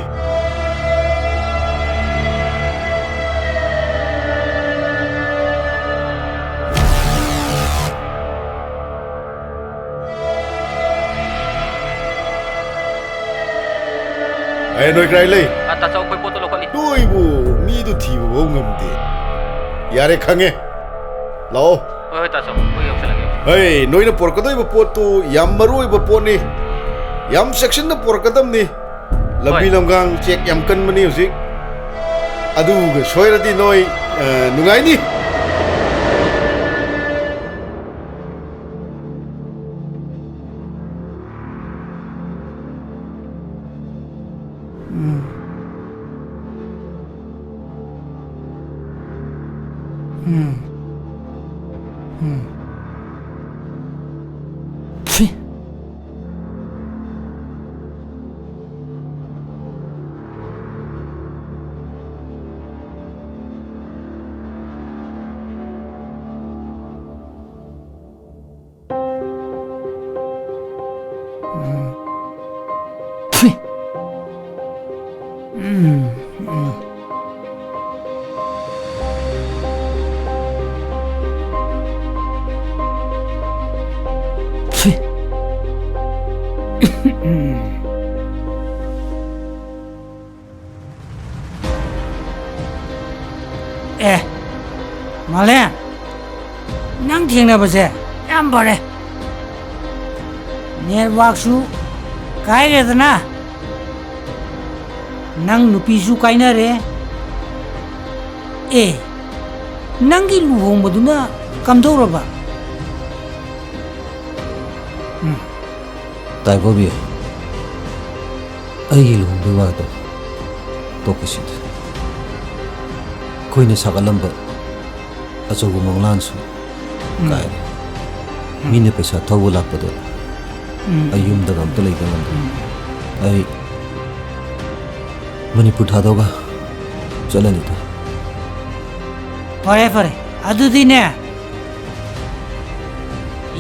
ꯑꯦ, ꯅꯣꯏ ꯀꯗꯥꯏ ꯂꯩ? ꯑ, ꯇꯥꯆꯧ, ꯑꯩꯈꯣꯏ ꯄꯣꯠꯇꯣ ꯂꯧꯈꯠꯂꯤ꯫ ꯅꯣꯏꯕꯨ ꯃꯤꯗꯨ ꯊꯤꯕ ꯐꯥꯎ ꯉꯝꯗꯦ꯫ ꯌꯥꯔꯦ, ꯈꯪꯉꯦ꯫ ꯂꯥꯛꯑꯣ꯫ ꯍꯣꯏ, ꯍꯣꯏ, ꯇꯥꯆꯧ, ꯑꯩꯈꯣꯏ ꯌꯧꯁꯜꯂꯒꯦ, ꯌꯧꯁꯜꯂꯒꯦ꯫ ꯍꯩ, ꯅꯣꯏꯅ ꯄꯨꯔꯛꯀꯗꯣꯏꯕ ꯄꯣꯠꯇꯨ ꯌꯥꯝ ꯃꯔꯨ ꯑꯣꯏꯕ ꯄꯣꯠꯅꯤ꯫ ꯌꯥꯝ ꯆꯦꯛꯁꯤꯟꯅ ꯄꯨꯔꯛꯀꯗꯕꯅꯤ꯫ ꯂꯝꯕꯤ ꯍꯣꯏ꯫ ꯂꯝꯒꯥꯡ ꯆꯦꯛ ꯌꯥꯝ ꯀꯟꯕꯅꯤ ꯍꯧꯖꯤꯛ꯫ ꯑꯗꯨꯒ ꯁꯣꯏꯔꯗꯤ ꯅꯣꯏ, ꯑ, ꯅꯨꯡꯉꯥꯏꯅꯤ꯫ ꯎꯝ꯫ ꯎꯝ꯫ ꯎꯝ꯫ ꯐꯤ꯫ ꯎꯝ꯫ ꯐꯤ꯫ ꯎꯝ, ꯎꯝ꯫ ꯐꯤ꯫ ꯎꯝ꯫ ꯑꯦ, ꯃꯥꯂꯦꯝ, ꯅꯪ ꯊꯦꯡꯅꯕꯁꯦ ꯌꯥꯝ ꯐꯔꯦ꯫ ꯅꯦꯠꯋꯥꯛꯁꯨ ꯀꯥꯏꯔꯦꯗꯅ, ꯅꯪ ꯅꯨꯄꯤꯁꯨ ꯀꯥꯏꯅꯔꯦ꯫ ꯑꯦ, ꯅꯪꯒꯤ ꯂꯨꯍꯣꯡꯕꯗꯨꯅ ꯀꯝꯗꯧꯔꯕ? ꯎꯝ꯫ ꯇꯥꯏꯕꯣꯕꯤ, ꯑꯩꯒꯤ ꯂꯨꯍꯣꯡꯕꯒꯤ ꯋꯥꯗꯣ ꯇꯣꯛꯈꯤꯁꯤꯗ꯫ ꯑꯩꯈꯣꯏꯅ ꯁꯥꯒꯠꯂꯝꯕ ꯑꯆꯧꯕ ꯃꯪꯂꯥꯟꯁꯨ ꯎꯝ꯫ ꯀꯥꯏꯔꯦ꯫ ꯎꯝ꯫ ꯃꯤꯅ ꯄꯩꯁꯥ ꯊꯧꯕ ꯂꯥꯛꯄꯗꯣ ꯎꯝ꯫ ꯑꯩ ꯌꯨꯝꯗꯒ ꯑꯝꯇ ꯂꯩꯕ ꯉꯝꯗ꯭ꯔꯦ꯫ ꯎꯝ꯫ ꯑꯩ ꯃꯅꯤꯄꯨꯔ ꯊꯥꯗꯣꯛꯑꯒ ꯆꯠꯂꯅꯤꯗ꯫ ꯐꯔꯦ, ꯐꯔꯦ꯫ ꯑꯗꯨꯗꯤꯅꯦ,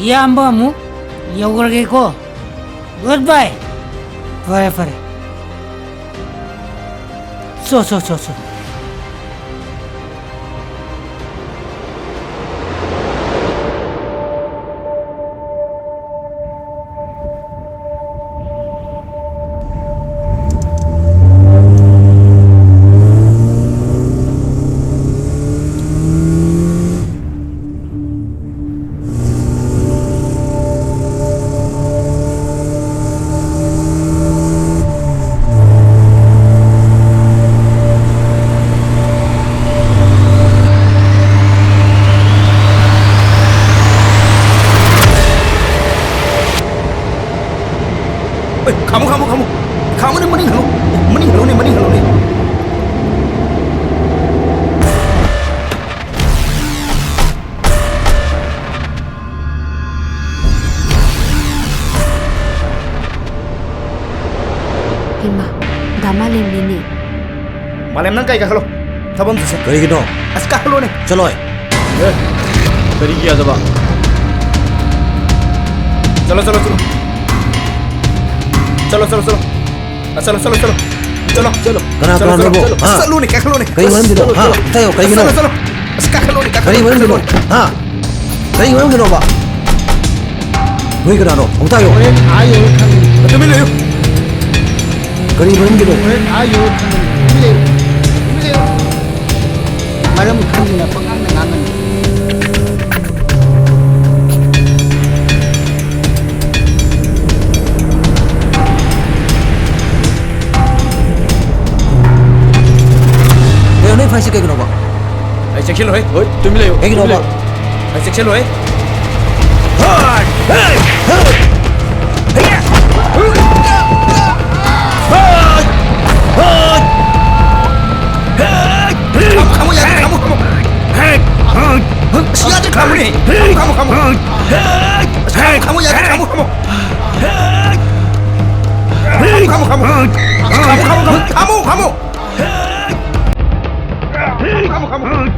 ꯏꯌꯥꯝꯕ ꯑꯃꯨꯛ ꯌꯧꯈ꯭ꯔꯒꯦꯀꯣ꯫ Goodbye꯫ ꯐꯔꯦ, ꯐꯔꯦ꯫ ꯆꯣ, ꯆꯣ, ꯆꯣ, ꯆꯣ꯫ ꯈꯥꯝꯃꯨ, ꯈꯥꯝꯃꯨ, ꯈꯥꯝꯃꯨ꯫ ꯈꯥꯝꯃꯨꯅꯦ, ꯃꯅꯤꯡ ꯍꯜꯂꯨ꯫ ꯃꯅꯤꯡ ꯍꯜꯂꯨꯅꯦ, ꯃꯅꯤꯡ ꯍꯜꯂꯨꯅꯦ꯫ ꯍꯩꯃꯥ, ꯗꯥ ꯃꯥꯂꯦꯝꯅꯤꯅꯦ꯫ ꯃꯥꯂꯦꯝ, ꯅꯪ ꯀꯩ ꯀꯥꯈꯠꯂꯣ꯫ ꯊꯕꯛ ꯑꯃ ꯆꯠꯁꯦ꯫ ꯀꯔꯤꯒꯤꯅꯣ? ꯑꯁ, ꯀꯥꯈꯠꯂꯣꯅꯦ꯫ ꯆꯠꯂꯣꯏ꯫ ꯑꯦ, ꯀꯔꯤꯒꯤ ꯌꯥꯗꯕ? ꯆꯠꯂꯣ, ꯆꯠꯂꯣ, ꯆꯠꯂꯣ꯫ ꯆꯠꯂꯣ, ꯆꯠꯂꯣ, ꯆꯠꯂꯣ꯫ ꯑ, ꯆꯠꯂꯣ, ꯆꯠꯂꯣ, ꯆꯠꯂꯣ꯫ ꯆꯠꯂꯣ꯫ ꯆꯠꯂꯣ꯫ ꯀꯅꯥ, ꯆꯠꯂꯣ, ꯀꯅꯥꯅꯣ ꯆꯠꯂꯣ, ꯅꯣꯏꯕꯣ? ꯆꯠꯂꯣ꯫ ꯍꯥ? ꯆꯠꯂꯣꯅꯦ, ꯀꯥꯈꯠꯂꯣꯅꯦ꯫ ꯀꯔꯤ ꯃꯔꯝꯒꯤꯅꯣ? ꯆꯠꯂꯣ, ꯍꯥ? ꯆꯠꯂꯣ꯫ ꯇꯥꯏꯌꯣ, ꯀꯔꯤꯒꯤꯅꯣ? ꯆꯠꯂꯣ, ꯆꯠꯂꯣ꯫ ꯑꯁ, ꯀꯥꯈꯠꯂꯣꯅꯦ, ꯀꯔꯤ ꯀꯥꯈꯠꯂꯣꯅꯦ, ꯃꯔꯝꯒꯤꯅꯣ? ꯀꯥꯈꯠꯂꯣꯅꯦ꯫ ꯍꯥ? ꯀꯔꯤ ꯃꯔꯝꯒꯤꯅꯣꯕ? ꯅꯣꯏ ꯀꯅꯥꯅꯣ? ꯑꯃꯨꯛꯇ ꯍꯥꯏꯌꯣ꯫ ꯍꯣꯔꯦꯟ ꯑꯥ ꯌꯧꯔ ꯈꯪꯒꯅꯤ꯫ ꯇꯨꯃꯤꯟ ꯂꯩꯌꯨ꯫ ꯀꯔꯤ ꯃꯔꯝꯒꯤꯅꯣ? ꯍꯣꯔꯦꯟ ꯑꯥ ꯌꯧꯔ ꯈꯪꯒꯅꯤ꯫ ꯇꯨꯃꯤꯟ ꯂꯩꯌꯨ꯫ ꯇꯨꯃꯤꯟ ꯂꯩꯌꯨ꯫ ꯃꯔꯝ ꯈꯪꯗꯅ ꯄꯉꯥꯡꯗ ꯉꯥꯡꯒꯅꯨ꯫ ꯀꯩꯅꯣ, ꯅꯣꯏ ꯐꯥꯏꯁꯦ ꯀꯩꯒꯤꯅꯣꯕ? ꯑꯩ ꯆꯦꯛꯁꯤꯜꯂꯨꯍꯦ꯫ ꯍꯣꯏ, ꯇꯨꯃꯤꯟ ꯂꯩꯌꯨ꯫ ꯀꯩꯒꯤꯅꯣꯕ? ꯇꯨꯃꯤꯟ ꯂꯩꯌꯨ꯫ ꯑꯩ ꯆꯦꯛꯁꯤꯜꯂꯨꯍꯦ꯫ ꯈꯥꯝꯃꯣ, ꯈꯥꯝꯃꯣ, ꯌꯥꯔꯦ, ꯈꯥꯝꯃꯣ, ꯈꯥꯝꯃꯣ꯫ ꯑꯁ, ꯌꯥꯗ꯭ꯔꯦ, ꯈꯥꯝꯃꯣꯅꯦ꯫ ꯈꯥꯝꯃꯣ, ꯈꯥꯝꯃꯣ, ꯈꯥꯝꯃꯣ꯫ ꯈꯥꯝꯃꯣ, ꯈꯥꯝꯃꯣ, ꯌꯥꯗ꯭ꯔꯦ, ꯈꯥꯝꯃꯣ, ꯈꯥꯝꯃꯣ꯫ ꯈꯥꯝꯃꯣ, ꯈꯥꯝꯃꯣ, ꯈꯥꯝꯃꯣ꯫ ꯑꯁ, ꯈꯥꯝꯃꯣ, ꯈꯥꯝꯃꯣ, ꯈꯥꯝꯃꯣ, ꯈꯥꯝꯃꯣ, ꯈꯥꯝꯃꯣ꯫ ꯈꯥꯝꯃꯣ, ꯈꯥꯝꯃꯣ꯫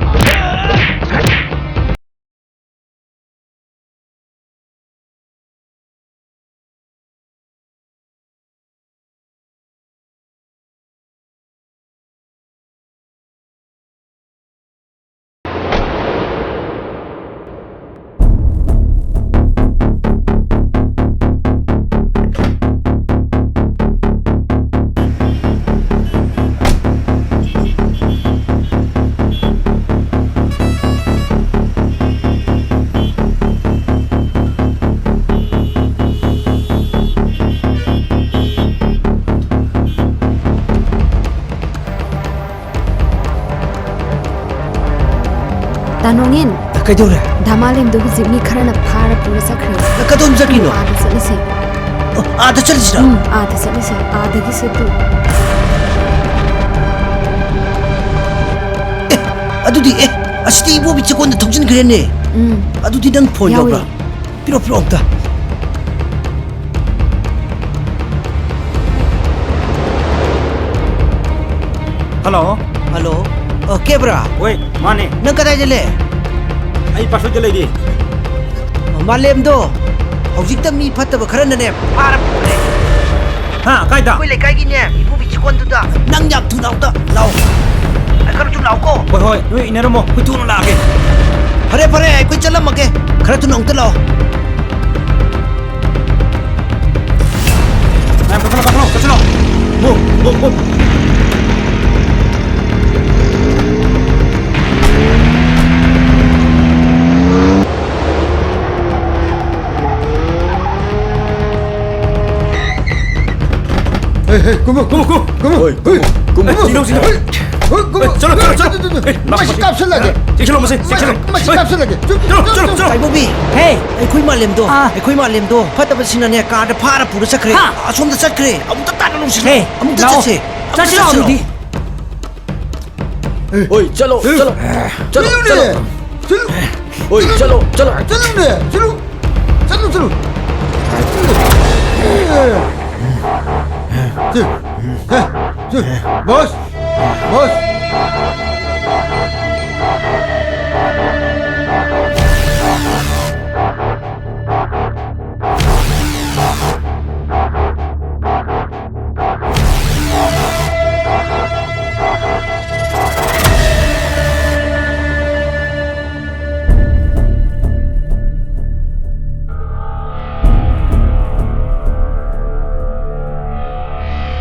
ꯇꯥ ꯅꯣꯡꯉꯤꯟ꯫ ꯀꯩꯗꯧꯔꯦ? ꯗꯥ ꯃꯥꯂꯦꯝꯗꯣ ꯍꯧꯖꯤꯛ ꯃꯤ ꯈꯔꯅ ꯐꯥꯔ ꯄꯨꯔ ꯆꯠꯈ꯭ꯔꯦ꯫ ꯀꯗꯣꯝ ꯆꯠꯈ꯭ꯔꯤꯅꯣ? ꯑꯥꯗ ꯆꯠꯂꯁꯤ꯫ ꯑꯥꯗ ꯆꯠꯂꯤꯁꯤꯔꯥ? ꯎꯝ, ꯑꯥꯗ ꯆꯠꯂꯤꯁꯦ꯫ ꯑꯥꯗꯒꯤ ꯁꯦꯠꯇꯨ꯫ ꯑꯦ, ꯑꯗꯨꯗꯤ, ꯑꯦ, ꯑꯁꯤꯗꯤ ꯏꯕꯣꯕꯤ ꯆꯦꯀꯣꯟꯗ ꯊꯧꯖꯤꯟꯈ꯭ꯔꯦꯅꯦ꯫ ꯎꯝ꯫ ꯑꯗꯨꯗꯤ ꯅꯪ ꯐꯣꯟ ꯌꯥꯎꯋꯦ꯫ ꯌꯥꯎꯕ꯭ꯔꯥ? ꯄꯤꯔꯣ, ꯄꯤꯔꯣ ꯑꯝꯇ꯫ ꯍꯜꯂꯣ꯫ ꯍꯜꯂꯣ꯫ ꯑ, ꯀꯦꯕ꯭ꯔꯥ? ꯍꯣꯏ, ꯃꯥꯅꯦ꯫ ꯅꯪ ꯀꯗꯥꯏꯗ ꯂꯩ? ꯑꯩ ꯄꯥꯁꯣꯏꯗ ꯂꯩꯔꯤ꯫ ꯑ, ꯃꯥꯂꯦꯝꯗꯣ, ꯍꯧꯖꯤꯛꯇ ꯃꯤ ꯐꯠꯇꯕ ꯈꯔꯅꯅꯦ ꯐꯥꯔ ꯄꯨꯔꯦ꯫ ꯍꯥ, ꯀꯥꯏꯗ? ꯑꯩꯈꯣꯏ ꯂꯩꯀꯥꯏꯒꯤꯅꯦ, ꯏꯕꯣꯕꯤ ꯆꯤꯀꯣꯟꯗꯨꯗ꯫ ꯅꯪ ꯌꯥꯝ ꯊꯨꯅ ꯑꯝꯇ ꯂꯥꯛꯑꯣ꯫ ꯑꯩ ꯈꯔ ꯊꯨꯅ ꯂꯥꯛꯑꯣꯀꯣ꯫ ꯍꯣꯏ, ꯍꯣꯏ, ꯅꯣꯏ ꯏꯟꯅꯔꯝꯃꯣ, ꯑꯩꯈꯣꯏ ꯊꯨꯅ ꯂꯥꯛꯑꯒꯦ꯫ ꯐꯔꯦ, ꯐꯔꯦ, ꯑꯩꯈꯣꯏ ꯆꯠꯂꯝꯃꯒꯦ꯫ ꯈꯔ ꯊꯨꯅ ꯑꯃꯨꯛꯇ ꯂꯥꯛꯑꯣ꯫ ꯃꯌꯥꯝ ꯀꯥꯈꯠꯂꯣ, ꯀꯥꯈꯠꯂꯣ, ꯆꯠꯁꯤꯜꯂꯣ꯫ Move, move, move. ꯍꯦ, ꯍꯦ, ꯀꯨꯝꯃꯣ, ꯀꯨꯝꯃꯣ, ꯀꯨꯝꯃꯣ, ꯀꯨꯝꯃꯣ꯫ ꯍꯣꯏ, ꯀꯨꯝꯃꯣ, ꯀꯨꯝꯃꯣ꯫ ꯍꯣꯏ, ꯆꯤꯡꯊꯧ, ꯆꯤꯡꯊꯧ꯫ ꯍꯣꯏ, ꯀꯨꯝꯃꯣ꯫ ꯍꯣꯏ, ꯆꯠꯂꯣ, ꯆꯠꯂꯣ, ꯆꯠꯂꯣ꯫ ꯍꯣꯏ, ꯂꯥꯛꯑꯣ, ꯃꯁꯤ ꯂꯥꯛꯑꯣ꯫ ꯀꯥꯞꯁꯤꯜꯂꯒꯦ꯫ ꯆꯦꯛꯁꯤꯜꯂꯣ, ꯃꯁꯤ, ꯃꯁꯤ, ꯆꯦꯛꯁꯤꯜꯂꯣ꯫ ꯃꯁꯤ ꯍꯣꯏ꯫ ꯀꯥꯞꯁꯤꯜꯂꯒꯦ꯫ ꯆꯨꯝ, ꯆꯠꯂꯣ, ꯆꯨꯝ, ꯆꯠꯂꯣ, ꯆꯨꯝ꯫ ꯆꯨꯝ꯫ ꯇꯥꯏꯕꯣꯕꯤ, ꯍꯦ꯫ ꯑꯩꯈꯣꯏ ꯃꯥꯂꯦꯝꯗꯣ, ꯑꯥ꯫ ꯑꯩꯈꯣꯏ ꯃꯥꯂꯦꯝꯗꯣ ꯐꯠꯇꯕꯁꯤꯡꯅꯅꯦ ꯀꯥꯔꯗ ꯐꯥꯔ ꯄꯨꯔ ꯆꯠꯈ꯭ꯔꯦ꯫ ꯍꯥ꯫ ꯑꯁꯣꯝꯗ ꯆꯠꯈ꯭ꯔꯦ꯫ ꯑꯃꯨꯛꯇ ꯇꯥꯟꯅꯔꯨꯁꯤꯔꯣ? ꯍꯦ, ꯑꯃꯨꯛꯇ ꯂꯥꯛꯑꯣ꯫ ꯆꯠꯁꯦ꯫ ꯑꯃꯨꯛꯇ ꯆꯠꯁꯤꯔꯣ ꯆꯠꯁꯤꯔꯣ? ꯑꯗꯨꯗꯤ? ꯍꯣꯏ, ꯆꯠꯂꯣ, ꯆꯠꯂꯣ꯫ ꯆꯠꯂꯣ, ꯆꯠꯂꯨꯅꯦ꯫ ꯆꯠꯂꯣ꯫ ꯆꯠꯂꯨ꯫ ꯍꯣꯏ, ꯆꯠꯂꯣ, ꯆꯠꯂꯣ꯫ ꯆꯠꯂꯨꯅꯦ, ꯆꯠꯂꯨ꯫ ꯆꯠꯂꯨ, ꯆꯠꯂꯨ꯫ ꯆꯠ-, ꯍꯦ, ꯆꯠ-, ꯕꯣꯁ, ꯕꯣꯁ꯫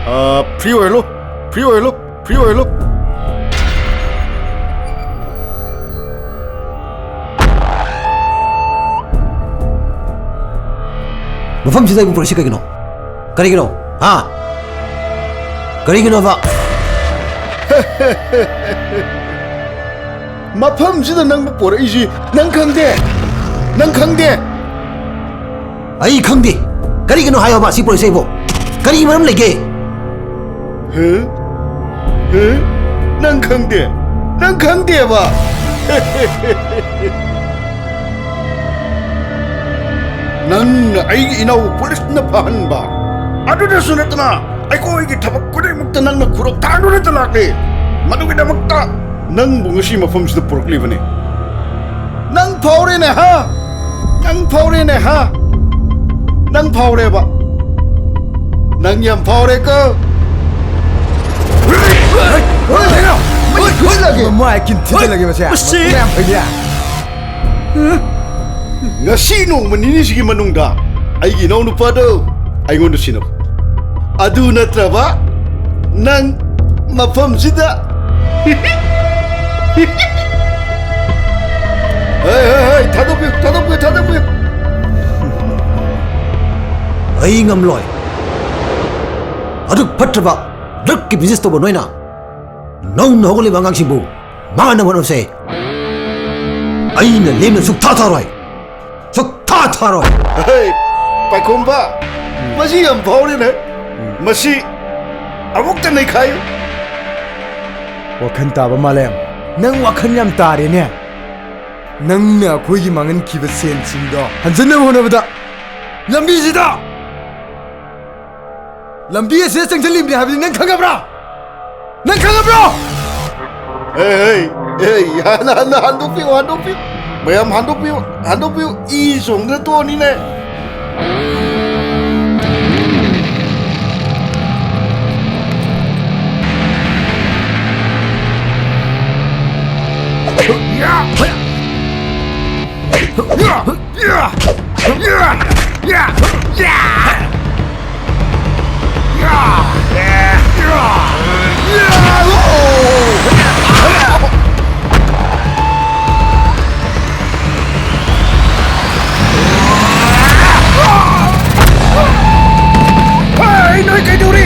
ꯑ, free ꯑꯣꯏꯍꯜꯂꯨ, free ꯑꯣꯏꯍꯜꯂꯨ, free ꯑꯣꯏꯍꯜꯂꯨ꯫ ꯃꯐꯝꯁꯤꯗ ꯑꯩꯕꯨ ꯄꯨꯔꯛꯏꯁꯤ ꯀꯩꯒꯤꯅꯣ? ꯀꯔꯤꯒꯤꯅꯣ? ꯍꯥ? ꯀꯔꯤꯒꯤꯅꯣꯕ? ꯃꯐꯝꯁꯤꯗ ꯅꯪꯕꯨ ꯄꯣꯔꯛꯏꯁꯤ ꯅꯪ ꯈꯪꯗꯦ? ꯅꯪ ꯈꯪꯗꯦ? ꯑꯩ ꯈꯪꯗꯦ꯫ ꯀꯔꯤꯒꯤꯅꯣ ꯍꯥꯏꯌꯣꯕ ꯁꯤ ꯄꯨꯔꯛꯏꯁꯦ ꯑꯩꯕꯨ? ꯀꯔꯤ ꯃꯔꯝ ꯂꯩꯒꯦ? ꯍꯦ? ꯍꯦ? ꯅꯪ ꯈꯪꯗꯦ? ꯅꯪ ꯈꯪꯗꯦꯕ? ꯅꯪꯅ ꯑꯩꯒꯤ ꯏꯅꯥꯎꯕꯨ ꯄꯨꯂꯤꯁꯅ ꯐꯥꯍꯟꯕ꯫ ꯑꯗꯨꯗꯁꯨ ꯅꯠꯇꯅ ꯑꯩꯈꯣꯏꯒꯤ ꯊꯕꯛ ꯈꯨꯗꯤꯡꯃꯛꯇ ꯅꯪꯅ ꯈꯨꯔꯧ ꯊꯥꯡꯗꯨꯅꯇ ꯂꯥꯛꯂꯤ꯫ ꯃꯗꯨꯒꯤꯗꯃꯛꯇ ꯅꯪꯕꯨ ꯉꯁꯤ ꯃꯐꯝꯁꯤꯗ ꯄꯨꯔꯛꯂꯤꯕꯅꯤ꯫ ꯅꯪ ꯐꯥꯎꯔꯦꯅꯦ, ꯍꯥ? ꯅꯪ ꯐꯥꯎꯔꯦꯅꯦ, ꯍꯥ? ꯅꯪ ꯐꯥꯎꯔꯦꯕ꯫ ꯅꯪ ꯌꯥꯝ ꯐꯥꯎꯔꯦꯀꯣ꯫ ꯃꯃꯥꯏ ꯀꯤꯟ ꯊꯤꯖꯤꯜꯂꯒꯦ ꯃꯁꯦ꯫ ꯃꯁꯤ ꯃꯌꯥꯝ ꯐꯩꯌꯦ꯫ ꯉꯁꯤ ꯅꯣꯡꯃ ꯅꯤꯅꯤꯁꯤꯒꯤ ꯃꯅꯨꯡꯗ ꯑꯩꯒꯤ ꯏꯅꯥꯎꯅꯨꯄꯥꯗꯣ ꯑꯩꯉꯣꯟꯗ ꯁꯤꯟꯅꯕ꯫ ꯑꯗꯨ ꯅꯠꯇ꯭ꯔꯕ ꯅꯪ ꯃꯐꯝꯁꯤꯗ꯫ ꯍꯦ, ꯍꯦ, ꯍꯦ, ꯊꯥꯗꯣꯛꯄꯤꯌꯨ, ꯊꯥꯗꯣꯛꯄꯤꯌꯨ, ꯊꯥꯗꯣꯛꯄꯤꯌꯨ꯫ ꯑꯩ ꯉꯝꯂꯣꯏ꯫ ꯑꯗꯨꯛ ꯐꯠꯇ꯭ꯔꯕ ꯗ꯭ꯔꯒꯀꯤ ꯕꯤꯖꯤꯅꯦꯁ ꯇꯧꯕ ꯅꯣꯏꯅ ꯅꯧꯅ ꯍꯧꯒꯠꯂꯤꯕ ꯑꯉꯥꯡꯁꯤꯡꯕꯨ ꯃꯥꯅ ꯍꯣꯠꯅꯕꯁꯦ ꯑꯩꯅ ꯂꯦꯝꯅ ꯁꯨꯛꯊꯥ ꯊꯥꯔꯣꯏ꯫ ꯁꯨꯛꯊꯥ ꯊꯥꯔꯣꯏ꯫ ꯍꯦ, ꯄꯥꯏꯈꯣꯝꯕ, ꯃꯁꯤ ꯌꯥꯝ ꯐꯥꯎꯔꯦꯅꯦ꯫ ꯃꯁꯤ ꯑꯃꯨꯛꯇ ꯅꯩꯈꯥꯏꯌꯨ꯫ ꯋꯥꯈꯜ ꯇꯥꯕ ꯃꯥꯂꯦꯝ, ꯅꯪ ꯋꯥꯈꯜ ꯌꯥꯝ ꯇꯥꯔꯦꯅꯦ꯫ ꯅꯪꯅ ꯑꯩꯈꯣꯏꯒꯤ ꯃꯥꯡꯍꯟꯈꯤꯕ ꯁꯦꯟꯁꯤꯡꯗꯣ ꯍꯟꯖꯤꯟꯅꯕ ꯍꯣꯠꯅꯕꯗ ꯂꯝꯕꯤꯁꯤꯗ ꯂꯝꯕꯤ ꯑꯁꯤꯗ ꯆꯪꯁꯤꯜꯂꯤꯕꯅꯤ ꯍꯥꯏꯕꯗꯤ ꯅꯪ ꯈꯪꯉꯕ꯭ꯔꯥ? ꯅꯪ ꯈꯪꯉꯕ꯭ꯔꯣ? ꯑꯦ, ꯑꯦ, ꯑꯦ, ꯍꯥꯟꯅ, ꯍꯥꯟꯅ ꯍꯟꯗꯣꯛꯄꯤꯌꯨ, ꯍꯟꯗꯣꯛꯄꯤꯌꯨ꯫ ꯃꯌꯥꯝ ꯍꯟꯗꯣꯛꯄꯤꯌꯨ, ꯍꯟꯗꯣꯛꯄꯤꯌꯨ꯫ ꯏ ꯆꯣꯡꯗꯅ ꯇꯣꯛꯑꯅꯤꯅꯦ꯫ ꯍꯩ, ꯅꯣꯏ ꯀꯩꯗꯧꯔꯤ?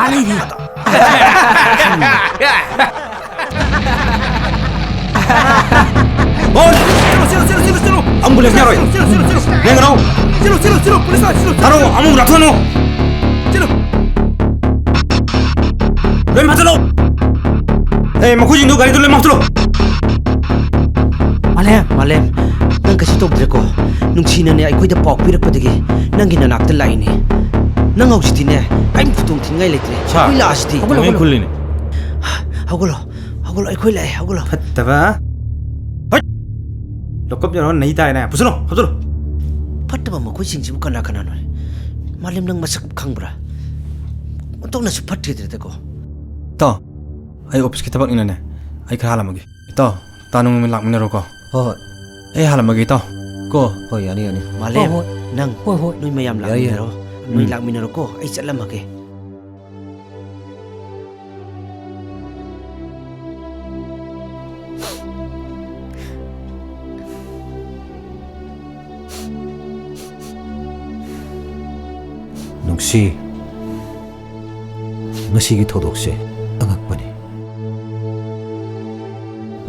ꯁꯥ ꯂꯩꯔꯤ꯫ ꯍꯣꯏ! ꯆꯦꯜꯂꯨ, ꯆꯦꯜꯂꯨ, ꯆꯦꯜꯂꯨ, ꯆꯦꯜꯂꯨ, ꯆꯦꯜꯂꯨ! ꯑꯦꯝꯕꯨꯂꯦꯟꯁ ꯌꯥꯔꯣꯏ꯫ ꯆꯦꯜꯂꯨ, ꯆꯦꯜꯂꯨ, ꯆꯦꯜꯂꯨ, ꯆꯦꯜꯂꯨ! ꯌꯦꯡꯒꯅꯨ꯫ ꯆꯦꯜꯂꯨ, ꯆꯦꯜꯂꯨ, ꯆꯦꯜꯂꯨ, ꯄꯨꯂꯤꯁ ꯂꯥꯛꯑꯦ, ꯆꯦꯜꯂꯨ, ꯆꯦꯜꯂꯨ, ꯊꯥꯔꯣ, ꯆꯦꯜꯂꯨ! ꯑꯃꯨꯛ ꯂꯥꯛꯊꯣꯛꯍꯜꯂꯨ꯫ ꯆꯦꯜꯂꯨ! ꯂꯣꯏ ꯐꯥꯖꯜꯂꯣ! ꯑꯦ, ꯃꯈꯣꯏꯁꯤꯡꯗꯨ ꯒꯥꯔꯤꯗꯨ ꯂꯣꯏ ꯃꯥꯡꯊꯣꯛꯂꯣ! ꯃꯥꯂꯦꯝ, ꯃꯥꯂꯦꯝ, ꯅꯪ ꯀꯩꯁꯨ ꯇꯧꯗ꯭ꯔꯦꯀꯣ? ꯅꯨꯡꯁꯤꯅꯅꯦ ꯑꯩꯈꯣꯏꯗ ꯄꯥꯎ ꯄꯤꯔꯛꯄꯗꯒꯤ ꯅꯪꯒꯤ ꯅꯅꯥꯛꯇ ꯂꯥꯛꯏꯅꯦ꯫ ꯅꯪ ꯍꯧꯖꯤꯛꯇꯤꯅꯦ ꯀꯔꯤꯝ ꯈꯨꯗꯣꯡ ꯊꯤꯅꯤꯡꯉꯥꯏ ꯂꯩꯇ꯭ꯔꯦ꯫ ꯁꯥꯔ, ꯑꯩꯈꯣꯏ ꯂꯥꯛꯑꯁꯤꯗꯤ꯫ ꯍꯧꯒꯠꯂꯣ, ꯅꯣꯡꯃꯩ ꯍꯧꯒꯠꯂꯣ꯫ ꯈꯨꯜꯂꯤꯅꯦ꯫ ꯍꯧꯒꯠꯂꯣ, ꯑꯩꯈꯣꯏ ꯂꯥꯛꯑꯦ, ꯍꯧꯒꯠꯂꯣ꯫ ꯐꯠꯇꯕ꯫ ꯍꯣꯏ! ꯂꯣꯀꯞ ꯌꯧꯔ ꯅꯩ ꯇꯥꯔꯦꯅꯦ꯫ ꯄꯨꯁꯜꯂꯣ, ꯍꯥꯞꯆꯜꯂꯣ꯫ ꯐꯠꯇꯕ ꯃꯈꯣꯏꯁꯤꯡꯁꯤꯕꯨ ꯀꯅꯥ ꯀꯅꯥꯅꯣ? ꯃꯥꯂꯦꯝ, ꯅꯪ ꯃꯁꯛ ꯈꯪꯕ꯭ꯔꯥ? ꯑꯣꯟꯊꯣꯛꯅꯁꯨ ꯐꯠꯈꯤꯗ꯭ꯔꯦꯗꯀꯣ꯫ ꯏꯇꯥꯎ, ꯑꯩ ꯑꯣꯐꯤꯁꯀꯤ ꯊꯕꯛꯅꯤꯅꯅꯦ, ꯑꯩ ꯈꯔ ꯍꯥꯜꯂꯝꯃꯒꯦ꯫ ꯏꯇꯥꯎ, ꯇꯥ ꯅꯣꯡꯃ ꯂꯥꯛꯃꯤꯟꯅꯔꯣꯀꯣ꯫ ꯍꯣꯏ, ꯍꯣꯏ꯫ ꯑꯩ ꯍꯥꯜꯂꯝꯃꯒꯦ, ꯏꯇꯥꯎ꯫ ꯀꯣ꯫ ꯍꯣꯏ, ꯌꯥꯅꯤ, ꯌꯥꯅꯤ꯫ ꯃꯥꯂꯦꯝ, ꯍꯣꯏ, ꯍꯣꯏ꯫ ꯅꯪ ꯍꯣꯏ, ꯍꯣꯏ꯫ ꯅꯣꯏ ꯃꯌꯥꯝ ꯌꯥꯏ, ꯌꯥꯏ꯫ ꯂꯥꯛꯃꯤꯟꯅꯔꯣ꯫ ꯅꯣꯏ ꯎꯝ꯫ ꯂꯥꯛꯃꯤꯟꯅꯔꯣꯀꯣ, ꯑꯩ ꯆꯠꯂꯝꯃꯒꯦ꯫ ꯅꯨꯡꯁꯤ, ꯉꯁꯤꯒꯤ ꯊꯧꯗꯣꯛꯁꯦ ꯑꯉꯛꯄꯅꯤ꯫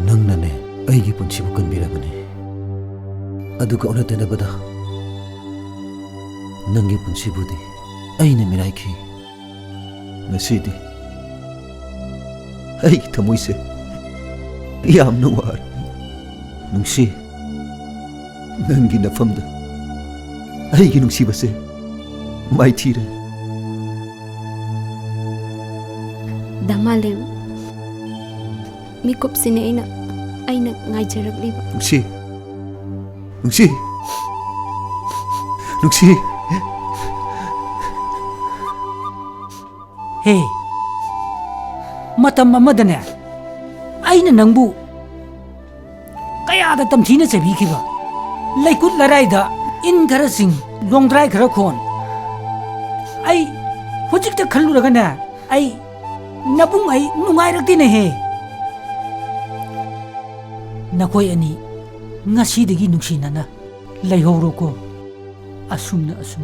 ꯅꯪꯅ ꯄꯨꯟꯁꯤꯕꯨ ꯀꯟꯕꯤꯔꯕꯅꯤ꯫ ꯑꯗꯨꯒ ꯑꯣꯟꯅ ꯇꯩꯅꯕꯗ ꯅꯪꯒꯤ ꯄꯨꯟꯁꯤꯕꯨꯗꯤ ꯑꯩꯅ ꯃꯤꯔꯥꯏꯈꯤ꯫ ꯉꯁꯤꯗꯤ ꯑꯩꯒꯤ ꯊꯃꯣꯏꯁꯦ ꯌꯥꯝꯅ ꯋꯥꯔꯦ꯫ ꯅꯨꯡꯁꯤ, ꯅꯪꯒꯤ ꯅꯐꯝꯗ ꯑꯩꯒꯤ ꯅꯨꯡꯁꯤꯕꯁꯦ ꯃꯥꯏꯊꯤꯔꯦ꯫ ꯗꯃꯥꯂꯦꯝ, ꯃꯤꯀꯨꯞꯁꯤꯅꯦ ꯑꯩꯅ, ꯑꯩꯅ ꯉꯥꯏꯖꯔꯛꯂꯤꯕ꯫ ꯅꯨꯡꯁꯤ, ꯅꯨꯡꯁꯤ, ꯅꯨꯡꯁꯤ꯫ ꯍꯦ, ꯃꯇꯝ ꯑꯃꯗꯅꯦ, ꯑꯩꯅ ꯅꯪꯕꯨ ꯀꯌꯥꯗ ꯇꯝꯊꯤꯅ ꯆꯩꯕꯤꯈꯤꯕ, ꯂꯩꯀꯨꯠ ꯂꯔꯥꯏꯗ ꯏꯟ ꯈꯔ ꯆꯤꯡ, ꯂꯣꯡꯗ꯭ꯔꯥꯏ ꯈꯔ ꯈꯣꯟ꯫ ꯑꯩ ꯍꯧꯖꯤꯛꯇ ꯈꯜꯂꯨꯔꯒꯅꯦ, ꯑꯩ ꯅꯕꯨꯡ ꯑꯩ ꯅꯨꯡꯉꯥꯏꯔꯛꯇꯦꯅꯦꯍꯦ꯫ ꯅꯈꯣꯏ ꯑꯅꯤ ꯉꯁꯤꯗꯒꯤ ꯅꯨꯡꯁꯤꯅꯅ ꯂꯩꯍꯧꯔꯣꯀꯣ꯫ ꯑꯁꯨꯝꯅ ꯑꯁꯨꯝ